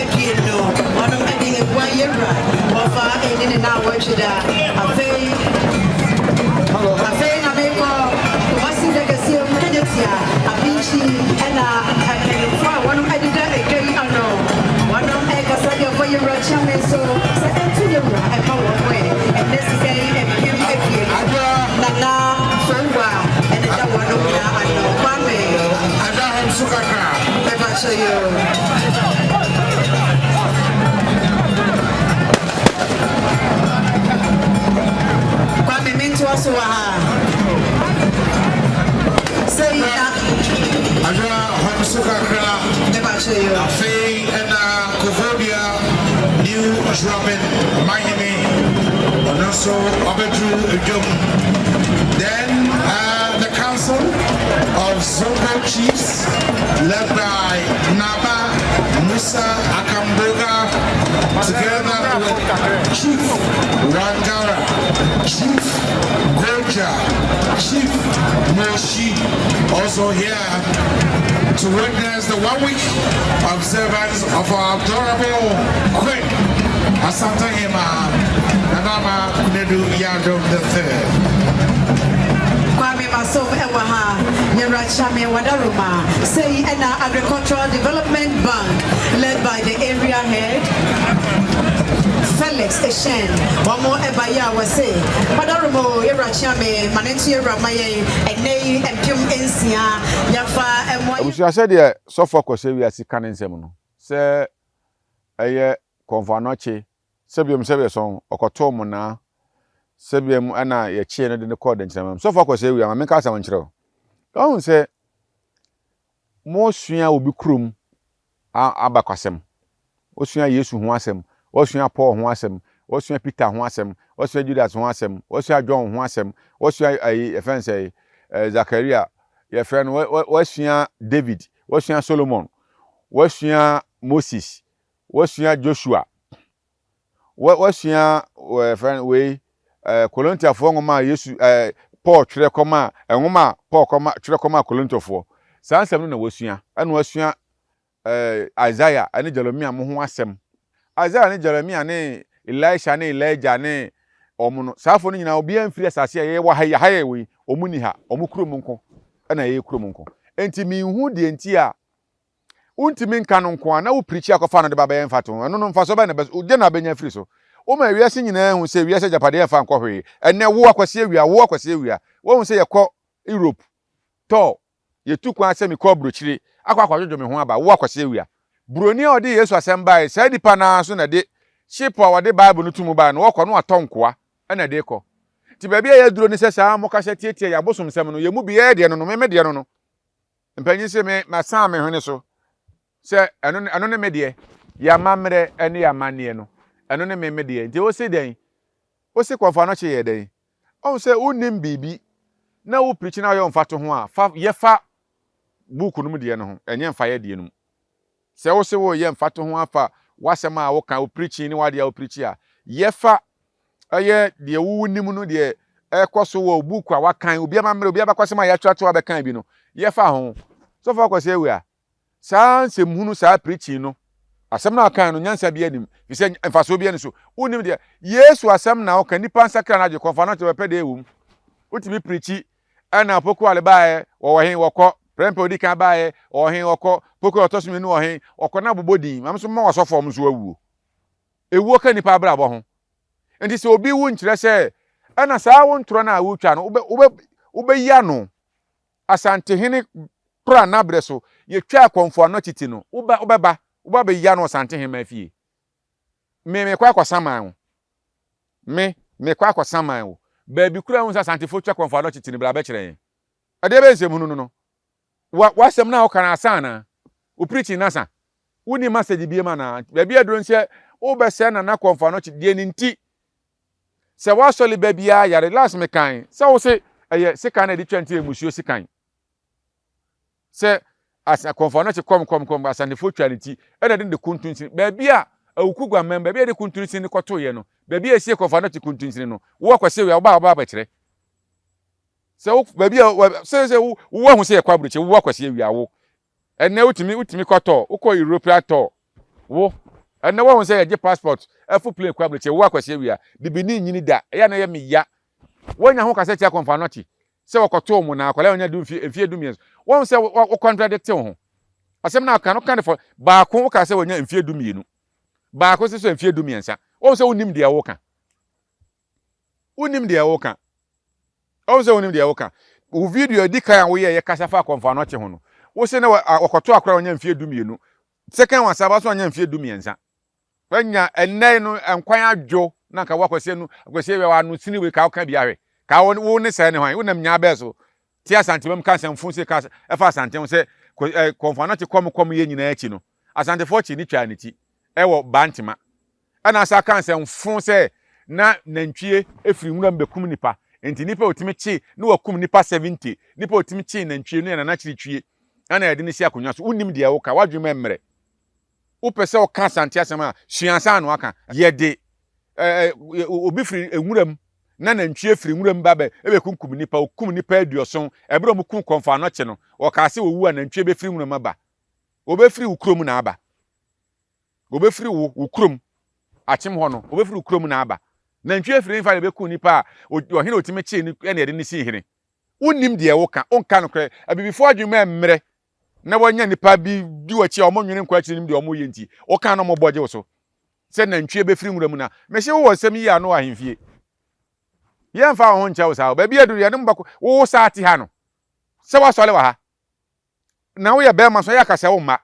2000, wɔnom de aguan yɛn wura wɔfa ɛni ne naawɔtwe da. Afei, afei na mekɔ Kumasi da kɛseɛ mu Kejetia, Abinkyi ɛna mpanyinfoɔ a wɔnom ɛdeda adwa yi ano. Wɔnom ɛkasa de ɛkɔ yɛn wura Kyeame so sɛ ɛnto yɛn wura ɛma wɔn ɛ. Ɛnɛ sika yi 2000, Nana Fowua ɛna ɛda wɔnom nyinaa ano. Kwame. Mepakyɛ yoo. Kwame mentoa so wɔ ha. Sɛ yi na. Adwoa hɔn so kakra. Mepakyɛ yoo. Afei ɛna Koforidua New Juaben Ɔmanhene ɔno nso ɔbɛduru dwam. Then uh, the Council of Zongo Chiefs led by Naba Musa Akamboga together with Chief Wangara, Chief Goja, Chief Moshi also here to witness the one week observance of our adorable Queen Asante Hema Nanama Kunedu Yadom III. Kwame Masom ɛwɔ ha, Yɛwura Kyame Wadaroma, sei ɛna Agricultural Development Bank led by the area head Felix Eshen, wɔn ɛba yi a wɔse Wadaroma o, Yɛwura Kyame ma ne nto Yɛwura ma yɛn ɛnɛ yi 6000 yɛmfa mmoa yɛn. Abusua sɛdeɛ sɔfo akɔhyɛ wiase ka ne nsɛm no sɛ ɛyɛ kɔmfo anɔkye sɛ biom sɛ bɛsɔn ɔkɔtoo monaa sɛ biom ɛna yɛkyee no de no kɔɔ dɛnkyerɛma mu sɔfo akɔhyɛ awia ma menka asɛm nkyerɛ wo wahu sɛ mosua obi kurom abakwasɛm Wosua Yesu ho asɛm, wɔsua Paul ho asɛm, wɔsua Peter ho asɛm, wɔsua Judas ho asɛm, wɔsua John ho asɛm, wɔsua ayi yɛfrɛ no sɛ ɛɛ Zakaria, yɛfrɛ no wɔsua David, wɔsua Solomon, wɔsua Moses, wɔsua Joshua, wɔsua yɛfrɛ no wei ɛɛ Korintiafoɔ nwoma a Yesu ɛɛ Paul twerɛ kɔma nwoma a Paul kɔma twerɛ kɔma Korintofoɔ. Saa nsɛm no na wɔsua, ɛna wɔasua Isaiah ne Jeremia mo ho asɛm. Isaiah ne Jeremia ne Elisha ne Elijah ne wɔn no, saa afɔ no nyinaa obiara mfiri asase a yɛwɔ ha yi, ha yɛ wɔ yi, wɔn ni ha, wɔn kurom nko ɛna yɛyɛ kurom nko. Enti minhu deɛ nti a wontumi nka no nko a na wopirikyi akɔfa no de ba bɛyɛ mfatoho. Ɛno no mfasoɔ bɛn na bɛ, deɛ na abɛnya afiri so? Woma wiase nyinaa hu sɛ wiase agyapadeɛ mfa nkɔ hwee. Ɛnnɛ wo Akwasi Awia, wo Akwasi Awia, woahu sɛ yɛkɔ Europe tɔɔ Yɛtu kwan sɛ mekɔ aburokyire akɔ akɔdwodwo me ho aba, wo Akwasi Awia. Buroni a ɔde Yesu asɛm baeɛ, saa nipa no ara nso na ɛde ship a wɔde Bible no to mu baeɛ no, wɔkɔ na watɔ nkoa na ɛde rekɔ. Nti baabi a yɛaduro ne sɛ saa mokasa tiatia yɛn abosomsɛm no, yɛn mu bi yɛyɛ deɛ no no, me me deɛ no no. Mpanyin se me masan me hwene so sɛ ɛno ɛno ne me deɛ, yɛn amammerɛ ne yɛn amanneɛ no, ɛno ne me me deɛ. Nti wose dɛn? Wose kɔmfo anɔkye yɛ dɛn? Ɔhu sɛ wonnim biribi na wo preach na woyɛ mfatoho a, fa yɛ fa book no mu deɛ no ho, ɛnyɛ mfa yɛ deɛ no mu. Sɛ wo se woreyɛ mfatoho afa w'asɛm a woka, wo preaching ne w'adeɛ a wo preach a, yɛ fa ɛyɛ deɛ wo wonim no deɛ ɛkɔ so wɔ book a wakan, obi amammerɛ, obi abakɔsɛm a yɛatwerɛ ato abɛkan bi no, yɛ fa ho. Sɔfo Akwasi Awia, Saa nsɛmhunu, saa preaching no, asɛm no a ɔkae no, nyansa biara nnim, efisɛ mfasoɔ biara nni so. Wonnim deɛ, Yesu asɛm na ɔka, nnipa nsakra n'adwene, kɔmfa no kyerɛ bɛpɛ deɛ ɛwɔ mu. Wotumi preachi, ɛna Opoku Ale baeɛ, wɔwɔ he, wɔkɔ, Prempeh odi kan baeɛ, ɔwɔ he, wɔkɔ, Poku a ɔtɔ so mmienu wɔ he, wɔkɔ, na bobɔ din, maame nso mma w'asɔfoɔ wɔn nso awuo. Ewuo ka nnipa abrabɔ ho. Nti sɛ obi wu nkyerɛ sɛ, ɛna saa wo ntorɔ no a wotwa no, wobɛ, wobɛ, wobɛyi ano. Asantehene kora n'abrɛ so, yɛtwaa Kɔmfo Anɔkye ti no, woba, wobɛba, woba bɛyi ano Ɔsantehemaa fie. Me, mekɔ akɔsaman wo. Me, mekɔ akɔsaman wo. Baabi koraa wohu sɛ Asantefoɔ twa Kɔmfo Anɔkye ti no, bra bɛkyerɛ yɛn. Ɛdeɛ bɛyɛ nsɛmhunu no no. Wa, w'asɛm no a woka no asa anaa? Wo preaching no asa? Wonni message biom anaa? Baabi aduro no sɛ wobɛsɛe Nana Kɔmfo Anɔkye, deɛ ne nti Sɛ w'asɔre ba biara yare, last me kan sɛ wo se ɛyɛ sekan na ɛde twa nti ɛyɛ musuo sekan. Sɛ asa kɔnfa no kye kɔm kɔm kɔm asantefoɔ twa ne ti ɛna ɛde ne kuntunsini baabi a awuku guamam baabi a ɛde kuntunsini no kɔtoeɛ no baabi a ɛsie kɔnfa no kye kuntunsini no wo akɔsie wia wo ba a wɔba abɛkyerɛ sɛ wo baabi a sɛ sɛ wo wo ahu sɛ yɛkɔ aburokyi wo akɔsie wia wo Ɛnnɛ wotumi wotumi kɔ tɔ, wokɔ European tɔ, wo. Ɛnnɛ woahu sɛ yɛgye passport ɛfo plane kɔ aburokyire, wo Akwasi Awia, bibini nyini da, ɛyɛ a na ɛyɛ me ya. Woanya ho kasa tia Kɔmfo Anɔkye sɛ wɔkɔtoo mo na akwadaa a ɔnya du mfie mfie dumiɛnsa. Woahu sɛ wo wo contradict wo ho. Asɛm no a woka no woka no fɔ baako woka sɛ wanya mfie dumienu, baako nso sɛ mfie dumiɛnsa. Woahu sɛ wonnim deɛ woka. Wonnim deɛ woka. Ɔhu sɛ wonim deɛ woka. Wo video adi kan a woyɛeɛ kasa fa akɔmfo anɔkye ho no, Wo se na wɔkɔto akora a ɔnya mfeɛ 12. Second one saa ba so anya mfeɛ 13. Wanya ɛnnɛ no nkwan adwo na nka wo Akwasi anu Akwasi awia w'ano sini wei ka woka bi ahwɛ. Ka wo wo ne sɛɛ ne hwan? Wonam nyaa bɛɛ so te Asantewam ka nsɛmfo se ka ɛfa Asante ho sɛ kɔmfo anɔkye kɔm kɔm yɛ nyinaa akyi no Asantefoɔ kye ne twaa ne ti ɛwɔ Bantema. Ɛna asa ka nsɛmfo sɛ na nantwie firi nwuram bɛkum nipa nti nipa a ɔtumi kye na wakum nipa 70 nipa a ɔtumi kye nantwie no yɛ Nana Kyiritwie ɛna yɛde no si akonnwa so. Wonnim deɛ woka w'adwene mu ɛmmerɛ. Wopɛ sɛ ɔka Asante asɛm a, sua ansa na waka. Yɛde obi firi nwuram na nantwie firi nwuram ba bɛ ɛbɛkunkum nnipa, ɔkum nnipa aduɔson. Ɛberɛ a wɔkum Kɔmfo Anɔkye no, wɔkaa sɛ wɔwu a nantwie bɛfiri nwuram aba. Wɔbɛfiri wo kurom na aba. Wɔbɛfiri wo, wo kurom, Akyem hɔ no, wɔbɛfiri wo kurom na aba. Nantwie firi hefa na ɛbɛkum nnipa a ɔhene a ɔtumi kyee no na yɛde no sii hene? Wonnim deɛ woka, wonka nokorɛ. Abibifoɔ adwene mu ɛmmerɛ. na wɔanya nnipa bi di wɔn akyi a wɔnnwene nkɔ akyiri nim deɛ wɔyɛ nti, wɔka na wɔbɔ gye wo so sɛ nantwie bɛfiri nwura mu na mese wowɔ nsɛm yi ano wɔ ahemfie. Yɛmfa wo ho nkyɛ wo saa o. Baabi aduru yɛne mo bɛkɔ. Wo saa te ha no, sɛ woasɔre wɔ ha na woyɛ bɛrima so ɛyɛ aka sɛ wo mma.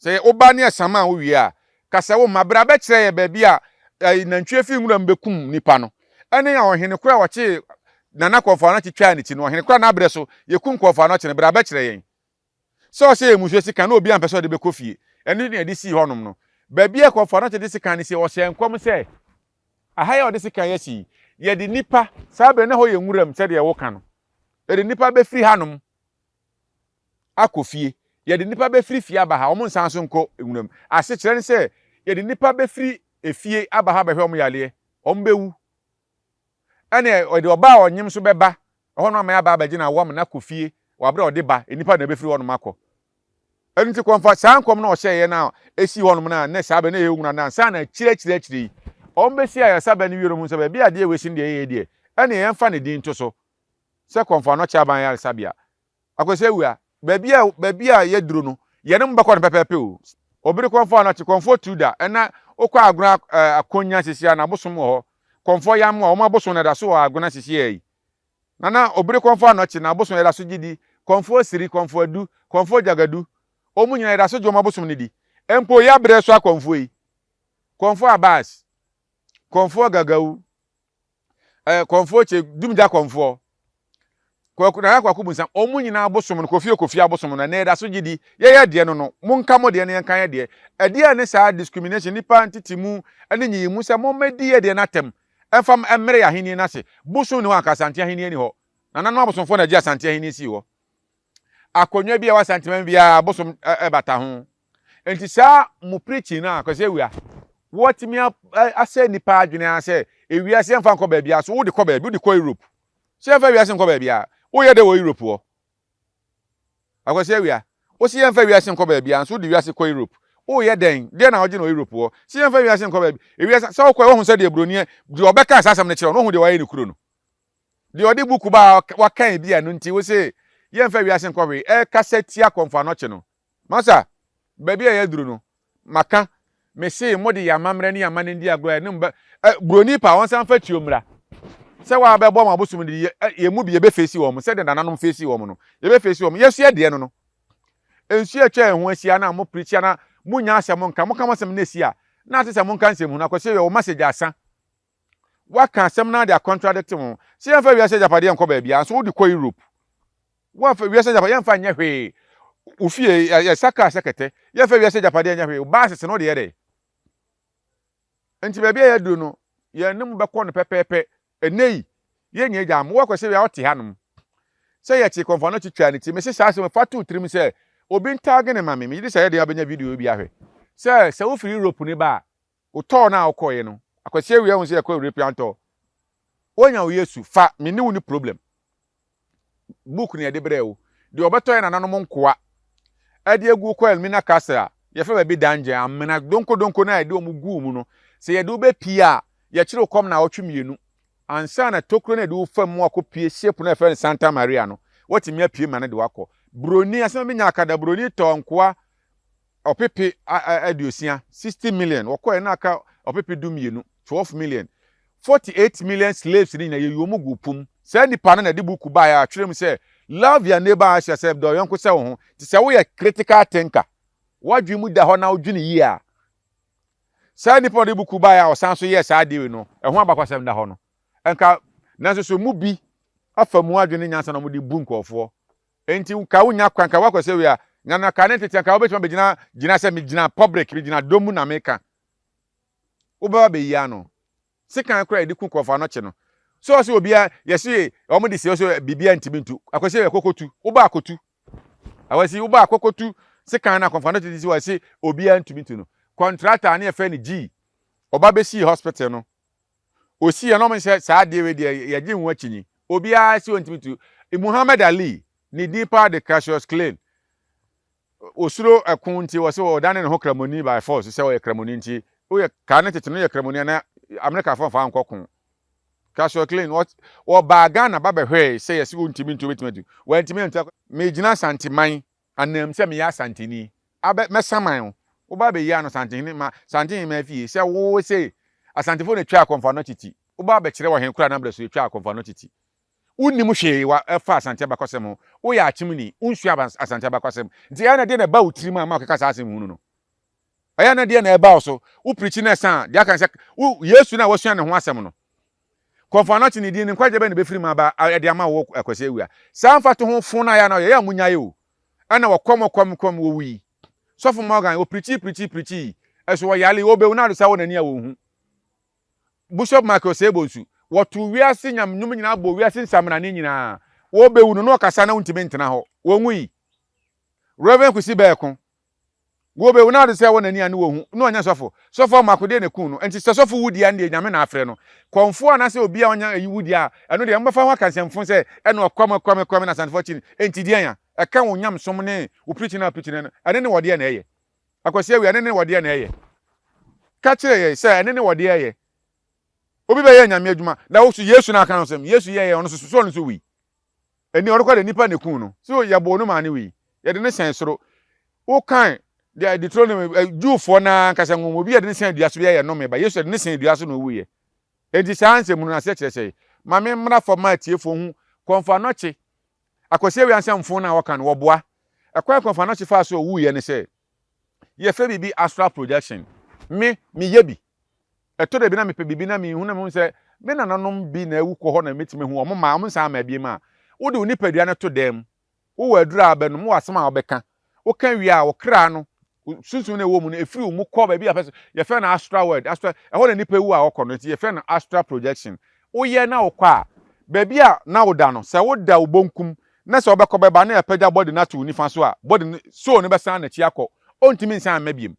Sɛ wo ba ne ɛsama a wowie a, ka sɛ wo mma bra bɛkyerɛ yɛ baabi a nantwie firi nwura mu bɛkum nipa no. Ɛne ɔhene koro a ɔkyee Nana Kɔmfo Anokye twaa ne ti no, ɔhene koro a n'abrɛ so yɛkum Kɔmfo Anokye no, bra bɛkyerɛ yɛn. Sɛ ɔhyɛ yɛn mmusua sika na obiara mpɛ sɛ ɔde bɛkɔ fie. Ɛno na yɛde sii hɔnom no. Baabi a Kɔmfo Anokye de sekan no sie, ɔhyɛɛ nkɔm sɛ, Aha yi a ɔde sekan yi asi yi, yɛde nnipa, saa berɛ no na hɔ yɛ nwuram sɛdeɛ woka no, yɛde nnipa bɛfiri hanom akɔ fie. Yɛde nnipa bɛfiri fie aba ha, wɔn nsan so nkɔ nwuram. Asekyerɛ ne sɛ, yɛde nnipa bɛfiri efie aba ha bɛhwɛ wɔn yareɛ, wɔn bɛwu. Ɛne ɔde ɔbaa a ɔnyem nso bɛba hɔ no ama yɛaba abɛgye no awo ama no akɔ fie wɔ aberɛ a ɔde ba, nnipa na ɛbɛfiri hɔnom akɔ. Ɛno nti kɔmfa saa nkɔm no a ɔhyɛeɛ no a ɛsii hɔnom no a nnɛ saa berɛ no ɛyɛ nwura no ansa na akyire akyire akyire yi wɔbɛsi ayaresabea no wie no wɔhunu sɛ baabi a adeɛ wei si no deɛ ɛyɛ deɛ ɛneɛ yɛmfa ne din nto so sɛ kɔmfo anɔkye aban ayaresabea. Akwasi Awia, baabi a baabi a yɛduru no, yɛne mo bɛkɔ no pɛpɛɛpɛ o. Obiri kɔmfo anɔkye, kɔmfo tu da, ɛna wokɔ Agona eh, Akonya sisi a na abosom wɔ hɔ. Kɔmfo Yamoa, wɔn abosom no ɛda so wɔ Agona sisi a yi. Nana, Obiri kɔmfo anɔkye, na abosom yɛda so gye di. Kɔmfo Asiri, kɔmfo Adu, kɔmfo Gyagadu, wɔn nyinaa yɛda so gye wɔn abosom no di. Mpo yɛabrɛ so akɔmfo yi. Kɔmfo Abbas, kɔmfo Agagawu, ɛɛ kɔnfoɔ kye dumgya kɔnfoɔ kwaku nana kwaku bunsam wɔn nyinaa abosom no kofi okofi abosom no ɛnna ɛda so gye di yɛyɛ deɛ no no monka mo deɛ no yɛnka yɛ deɛ ɛdeɛ ne saa discrimination nipa ntete mu ɛne nyiyi mu sɛ mommɛdi yɛ deɛ no atɛm ɛmfa mmerɛ yɛ ahenni no ase bosom ni hɔ anka asante ahenni ni hɔ nananom abosomfoɔ na agye asante ahenni sii hɔ akonnwa bi a ɛwɔ Asanteman biara bosom bata ho. Nti saa mo preaching no a Kwasi Awia wɔatumi asɛ nnipa adwene ara sɛ ewiase yɛmfa nkɔ baabi a so wode kɔ baabi wode kɔ Europe sɛ yɛmfa wiase nkɔ baabi a woyɛ dɛ wɔ Europe hɔ Akwasi Awia wo se yɛmfa wiase nkɔ baabi a nso wode wiase kɔ Europe woyɛ dɛn deɛ na wogye no wɔ Europe hɔ sɛ yɛmfa wiase nkɔ baabi ewiase sɛ wokɔ wohu sɛ deɛ buroni deɛ ɔbɛka saa asɛm no kyerɛ wo no wohu deɛ wayɛ ne kuro no Deɛ ɔde buku ba a wakan bi a ɛno nti wose yɛmfa wiase nkɔ hwee ɛrekasa tia Kɔmfo Anɔkye no. Masa, baabi a yɛaduru no, maka, mese mode yɛn amammerɛ ne yɛn amanne di agorɔ a ɛne mo bɛ, ɛ, buroni pa a ɔnsan mfa tuo mmra. Sɛ wabɛbɔ mo abosom de, yɛ, ɛ, yɛn mu bi yɛbɛfeesi wɔn sɛdeɛ nananom feesi wɔn no. Yɛbɛfeesi wɔn. Yɛso yɛ deɛ no no. Nsuo a atwa yɛn ho ahyia no a mo preachi a na monnya asɛm nka, moka mo asɛm na ɛsi a, na ate sɛ monka nsɛmhunu. Akwasi yɛ wo message asa. Woaka asɛm no ara de akɔntradikte wo ho. Sɛ yɛmfa wiase agyapadeɛ nkɔ baabiara nso wode kɔ Europe. Woamfa wiase agyapadeɛ yɛmfa nyɛ hwee. Wo fie yɛsa kaa sɛ kɛtɛ. Yɛmfa wiase agyapadeɛ nyɛ hwee. Wo baasese no wode yɛ dɛn? Nti baabi a yɛaduru no, yɛne mo bɛkɔ no pɛpɛɛpɛ. Ɛnnɛ yi, yɛnnya agya mo. Woakɔ sɛ wia wote hanom. Sɛ yɛte kɔmfoɔ no twitwaa ne ti. Mese saa asɛm fa to wo tirim sɛ obi ntaage no ma me. Megye di sɛ ɛyɛ den a wobɛnya video yi bi ahwɛ. Sɛ sɛ wofiri Europe ne ba a, Wotɔɔ no a wokɔeɛ no, Akwasi awia hu sɛ yɛkɔ European tɔ. Wonya wo Yesu, fa, me ne wo ni problem. Book na yɛde brɛɛ wo. Deɛ ɔbɛtɔ yɛ nananom nkoa. Ɛde agu wokɔ Elmina Castle a, yɛfrɛ baabi dungeon, amena donko donko no a yɛde wɔn guu mu no, sɛ yɛde wo bɛpie a, yɛkyere wo kɔm naawɔtwe mmienu. Ansa na tokuro no a yɛde wo fa mu akɔpie ship no a yɛfrɛ no Santa Maria no, woatumi apue ma no de wo akɔ. Buroni, asɛm a menya aka da, buroni tɔɔ nkoa ɔpepe aduosia, 60 million, wɔkɔɛ na aka ɔpepe 12, 12 million. 48 million slaves no nyinaa yɛyi wɔn guu po mu. Saa nnipa no na ɛde buku baeɛ a atwerɛ mu sɛ Love your neighbor as yourself, dɔ yɔnko sɛ wo ho. Nti sɛ woyɛ critical thinker, w'adwene mu da hɔ na wodwene yie a, saa nipa a ɔde buku baeɛ a ɔsan so yɛɛ saa adeɛ wei no, ɛho abakwasɛm da hɔ no. Nka nanso so mu bi afa mu adwene ne nyansa na wɔde bu nkurɔfoɔ. Enti nka wonya kwan, nka woakɔ sɛ wei a, na na ka ne tete nka wobɛtumi abɛgyina gyina sɛ megyina public, megyina dɔm mu na meka. Wobɛba bɛyi ano. Sekan koraa yɛde ku nkurɔfoɔ ano kye no. So ɔsɛ obiara yɛse wɔn de si ɔsɛ biribiara ntumi ntu. Akwasi yɛ kɔkɔtu. Woba akɔtu. Awasi woba akɔkɔtu sekan no akɔmfo ano tete si wɔse obiara ntumi ntu no. Kɔntrata ne yɛfrɛ no G. Ɔba bɛsii hospital no. Osii ɛna wɔn sɛ saa adeɛ wei deɛ yɛgye ho akyinyi. Obiara si ɔntumi ntu. Muhammad Ali ne din paa de Cassius Clay. Osuro ɛko nti wɔse ɔdane ne ho kramoni by force sɛ ɔyɛ kramoni nti woyɛ kaa ne tete no yɛ kramoni ana Amerikafoɔ mfa nkɔ ko. Cassius Clay wɔbaa Ghana ba bɛhwɛɛ sɛ yɛse wontumi ntu wobɛtumi atu. Wantumi antu. Megyina Asanteman anam sɛ meyɛ Asanteni abɛ mɛsaman wo. Woba abɛyi ano Santehene ma Santehene ma afie sɛ wo se Asantefoɔ na ɛtwaa Kɔmfo Anɔkye ti. Woba abɛkyerɛ wɔ he koraa na berɛ so yɛtwaa Kɔmfo Anɔkye ti. Wonnim hwee wa ɛfa Asante abakɔsɛm ho. Woyɛ akyemni, wonsua Asante abakɔsɛm. Nti ɛyɛ na deɛ na ɛba wo tirim a ma wokeka saa asɛm hunu no? Ɛyɛ na deɛ na ɛba wo so? Wo pirikyi na ɛsa a, deɛ aka ne sɛ wo Yesu no a wasua ne ho asɛm no, Kɔmfo Anɔkye ne din no, nkwagyeɛ bɛn na ɛbɛfiri mu aba de ama wo Akwasi Awia? Saa mfatoho fo no a ɛyɛ a na ɔyɛ, ɛyɛ a monyae o. Ɛna wɔkɔm ɔkɔm kɔm wɔwui. Sɔfo Morgan, ɔpirikyi pirikyi pirikyii, ɛso ɔyare, ɔbɛwu na adesae wɔ n'ani a wɔnhu. Bishop Michael Osei-Bonsu, wɔtoo wiase nyam nnwom nyinaa bɔɔ wiase nsamanane nyinaa. Wɔrebewu no, na ɔkasa na wontumi ntena hɔ. Wɔnwui. Rev. Kwesi Berko, wɔrebewu na ade sɛ ɛwɔ n'ani a ne wɔhu, na ɔnyɛ sɔfo. Sɔfo Amoako deɛ na ekum no. Enti sɛ sɔfo wu deɛ a, ɛndeɛ Nyame na afrɛ no. Kɔmfoɔ anaasɛ obi a ɔnya ayi wu deɛ a, ɛno deɛ mobɛfa ho aka nsɛmfo sɛ ɛna ɔkwame kwame kwame na Asantefoɔ kyi no. Enti deɛn a ɛka wo nyamsom ne wo preaching a preaching no, ɛne ne wɔdeɛ na ɛyɛ. Akwasi Awia, ɛne ne wɔdeɛ na ɛyɛ. Ka kyerɛ yɛn sɛ ɛne ne wɔdeɛ ɛyɛ. Obi bɛyɛ nyame adwuma na wo so Yesu na aka no sɛm. Yesu yɛɛ ɔno so so ɔno nso wui. Ɛni ɔno kɔ de nipa na ekun no. So yɛbɔɔ no maa ne wui. Yɛde ne sɛn soro. Wokan deɛ Deuteronomy Jewfoɔ naa ankasa nwoma obi yɛde ne sɛn dua so bi yɛ nnome ba. Yesu yɛde ne sɛn dua so na owuiɛ. Enti saa nsɛm no aseɛ kyerɛ sɛ ma me mmra fam ma atiefoɔ hu kɔmfo anɔkye Akwasi Awia nsɛmfo no a wɔka no, wɔboa. Ɛkwan a Kɔmfo Anokye faa so owuiɛ ne sɛ, yɛfrɛ biribi astral projection. Me, meyɛ bi. Ɛtɔ da bi na mepɛ biribi na menhu na mehu sɛ me nananom bi na awu kɔ hɔ na mɛtumi ahu wɔn ma wɔn nsan mmaa biom a, wode wo nipadua no to dan mu. Wowɔ aduru a wobɛnom, wowɔ asɛm a wobɛka. Woka wie a, wo kra no, sunsum no a ɛwɔ mu no, ɛfiri wo mu kɔ baabi a pɛ sɛ, yɛfrɛ no astral world, astral, ɛhɔ na nipa wu a ɔkɔ no, nti yɛfrɛ no astral projection. Woyɛ na wokɔ a, baabi a na woda no, sɛ woda wo bonkum na sɛ wobɛkɔ bɛba na yɛapagya body no ato wo nifa so a, body no, soul no bɛsan n'akyi akɔ, ɔntumi nsan mma biom.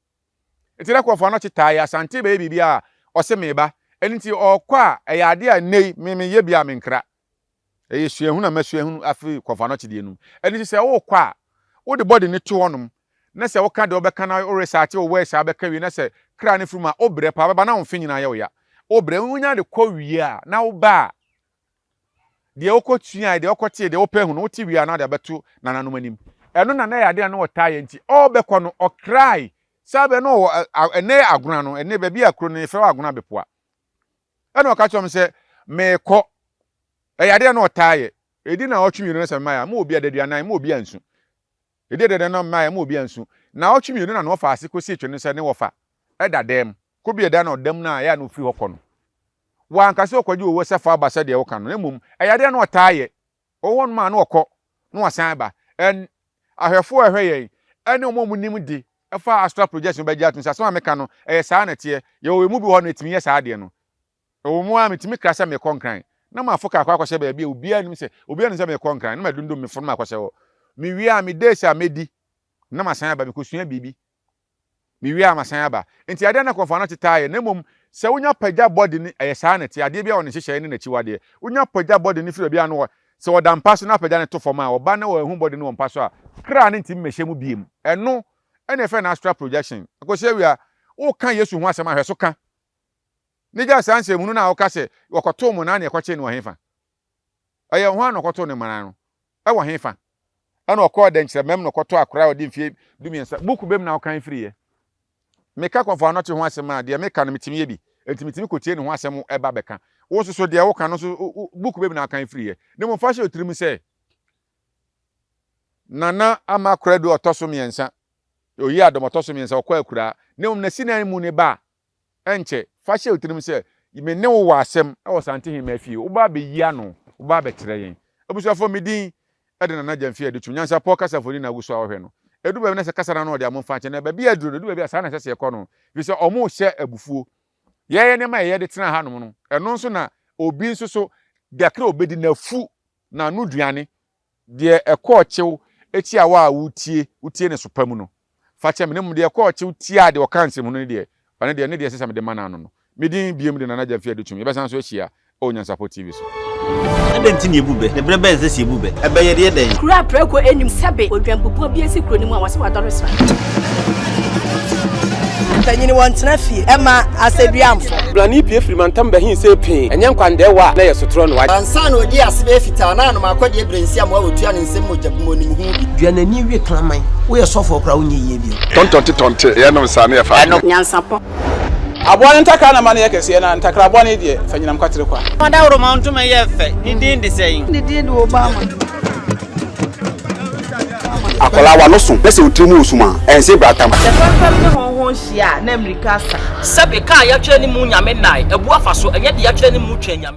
Nti na Kɔmfo Anɔkye taa yɛ Asante bɛyɛ biribi a, ɔse meba. Ɛno nti ɔkɔ a, ɛyɛ adeɛ a nnɛ yi, me meyɛ bi a menkra. Ɛyɛ suahunu a masuahunu afiri Kɔmfo-Anokye deɛ no mu. Ɛno nti sɛ worekɔ a, wode body no to hɔnom, na sɛ woka deɛ wobɛka na woresate wo words a wobɛka wie na sɛ kra no firi mu a, wobrɛ paa, bɛba na wo mfe nyinaa yɛ wo ya. Wobrɛ, wonya de kɔ wie a, na woba a, deɛ wokɔsuaeɛ, deɛ wokɔtee, deɛ wopɛ ahu no, wote wie a na wode abɛto nananom anim. Ɛno na na ɛyɛ adeɛ a na wɔtaa yɛ nti, ɔrebɛkɔ no, ɔkrae. Saa berɛ no ɔwɔ ɛnɛ Agona no, ɛnɛ baabi a kuro no yɛfrɛ hɔ Agona Bepoa. Ɛna ɔka kyerɛ wɔn sɛ, Merekɔ. Ɛyɛ adeɛ a na ɔtaa yɛ. Ɛdi nnawɔtwe mmienu na sɛ mmaeɛ a, mma obi adaduanan, mma obi ansu. Ɛdi adaduanan na mmaeɛ a, mma obi ansu. Nnawɔtwe mmienu na na ɔfa ase kɔsi twene sɛ ne wɔfa da dan mu. Kɔ bi ɛda na ɔda mu no a, ɛyɛ a na ɔfiri hɔ kɔ no. Wanka sɛ ɔkɔgye owuo sɛ fa ba sɛdeɛ woka no, na mmom ɛyɛ adeɛ a na ɔtaa yɛ. Ɔwɔ hɔnom a na ɔkɔ na wasan aba. And ahwɛfoɔ a ɛhwɛ yɛn ɛne wɔn a wɔnim de ɛfa astral projection bɛgye atom sɛ asɛm a meka no ɛyɛ saa na ɛteɛ. Yɛwɔ yɛn mu bi wɔ hɔ no ɛtumi yɛ saa adeɛ no. Ɛwɔ mu ara metumi kra sɛ merekɔ Nkran na mafo kaa akɔ akɔhyɛ baabi a obiara nim sɛ obiara nim sɛ merekɔ Nkran na madundum me fo na makɔhyɛ hɔ. Mewie a me days a mɛdi na masan aba mekɔsua biribi. Mewie a masan aba. Nti adeɛ a na Kɔmfo Anokye taa yɛ na mmom sɛ wonya pagya body no ɛyɛ saa na ɛteɛ adeɛ biara wɔ ne nhyehyɛeɛ ne n'akyiwadeɛ. Wonya pagya body no firi baabi a na wɔ sɛ ɔda mpa so na apagya no to fam a ɔba na wanhu body no wɔ mpa so a kra no ntumi mmɛhyɛ mu biem. Ɛno ɛna yɛfrɛ no astral projection. Akosi awia woka Yesu ho asɛm a hwɛ so ka ne gyaa saa nsɛmhunu no a woka sɛ wɔkɔtoo mmonnaa na yɛkɔkyee no wɔ hefa? Ɛyɛ hwan na ɔkɔtoo no mmonnaa no? Ɛwɔ hefa? Ɛna ɔkɔɔ dɛnkyerɛmam na ɔkɔtɔɔ akwadaa a ɔdi mfeɛ dumiɛnsa. Buku bɛm na ɔkan firiiɛ. Meka Kɔmfo Anɔkye ho asɛm a, deɛ meka no metumi yɛ bi. Enti metumi kɔtie ne ho asɛm ba bɛka. Wo nso so deɛ woka no nso, buku bɛm na ɔkan firiiɛ. Na mmom fa hyɛ wo tirim sɛ, Nana Ama Koradu a ɔtɔ so mmiɛnsa, Oyi Adom ɔtɔ so mmiɛnsa, ɔkɔ akuraa, na mmom n'asinan mu ne ba a, ɛnkyɛ, fa hyɛ wo tirim sɛ, me ne wo wɔ asɛm wɔ Santehemmaa fie, woba abɛyi ano, woba abɛkyerɛ yɛn. Abusuafoɔ, me din de Nana Gyamfi Adutwum, Nyansapɔ kasafoni na agu so a wɔhwɛ no. Ɛdu baabi na sɛ kasa no ano ɔde a, momfa nkyɛ, na baabi a aduru no, ɛdu baabi a saa na ɛsɛ sɛ yɛkɔ no, ɛfiri sɛ wɔrehyɛ abufuo. Yɛyɛ nneɛma a yɛyɛ de tena hanom no, ɛno nso na obi nso so, dakra a ɔbɛdi, n'afu, n'ano duane, Deɛ ɛkɔɔ kyew tia wo a wotie, wotie ne so pa mu no, fa kyɛ me, na mmom deɛ ɛkɔɔ kyew tiaa deɛ ɔkaa nsɛmhunu no deɛ, ɔno deɛ, ne deɛ ɛsɛ sɛ mede ma no ano no. Me din biom de Nana Gyamfi Adutwum. Yɛbɛsan nso ahyia wɔ Nyansapɔ TV so. Adɛn nti na yɛbu bɛ? Na berɛ bɛn na ɛsɛ sɛ yɛbu bɛ? Ɛbɛ yɛ deɛ dɛn? Kuro a prako nnim sɛbe odwanbubuo bi asi kuro no mu a wɔse wadɔre sra. Mpanyin wɔntena fie mma asɛduamfo. Brane pue firi mantam bɛhe see pee, ɛnyɛ nkwandɛɛwa a na ɛyɛ sotorɔ no. Ansa na ɔdii ase bɛyɛ fitaa na anom akɔdeɛ berɛ nsi amoa wɔtua ne nsam mogya bi mu ɔnim ho bi. Dua n'ani we kraman. Woyɛ sɔfoɔ koraa wonyɛ yie bio. Tɔntɔnte tɔnte, yɛnom saa na yɛfa adwene. Nyansapɔ. Aboa no ntakra na ma no yɛ kɛseɛ, na ntakra bɔne deɛ, fa nyinam kwatere kwa. Ɔdawuroma ntoma yɛ fɛ, ne din de sɛn? Ne din de Obama. Akwadaa w'ano so na sɛ wo tiri mu wɔ sum a, ɛnse bratam. Sɛ fɛmfɛm ne hɔnhɔn hyia a, na mmirika asa. Sɛbe, ka a yɛatwerɛ ne mu Nyame nnae, abu afa so, ɛnyɛ deɛ yɛatwerɛ ne mu Twɛn Nyame.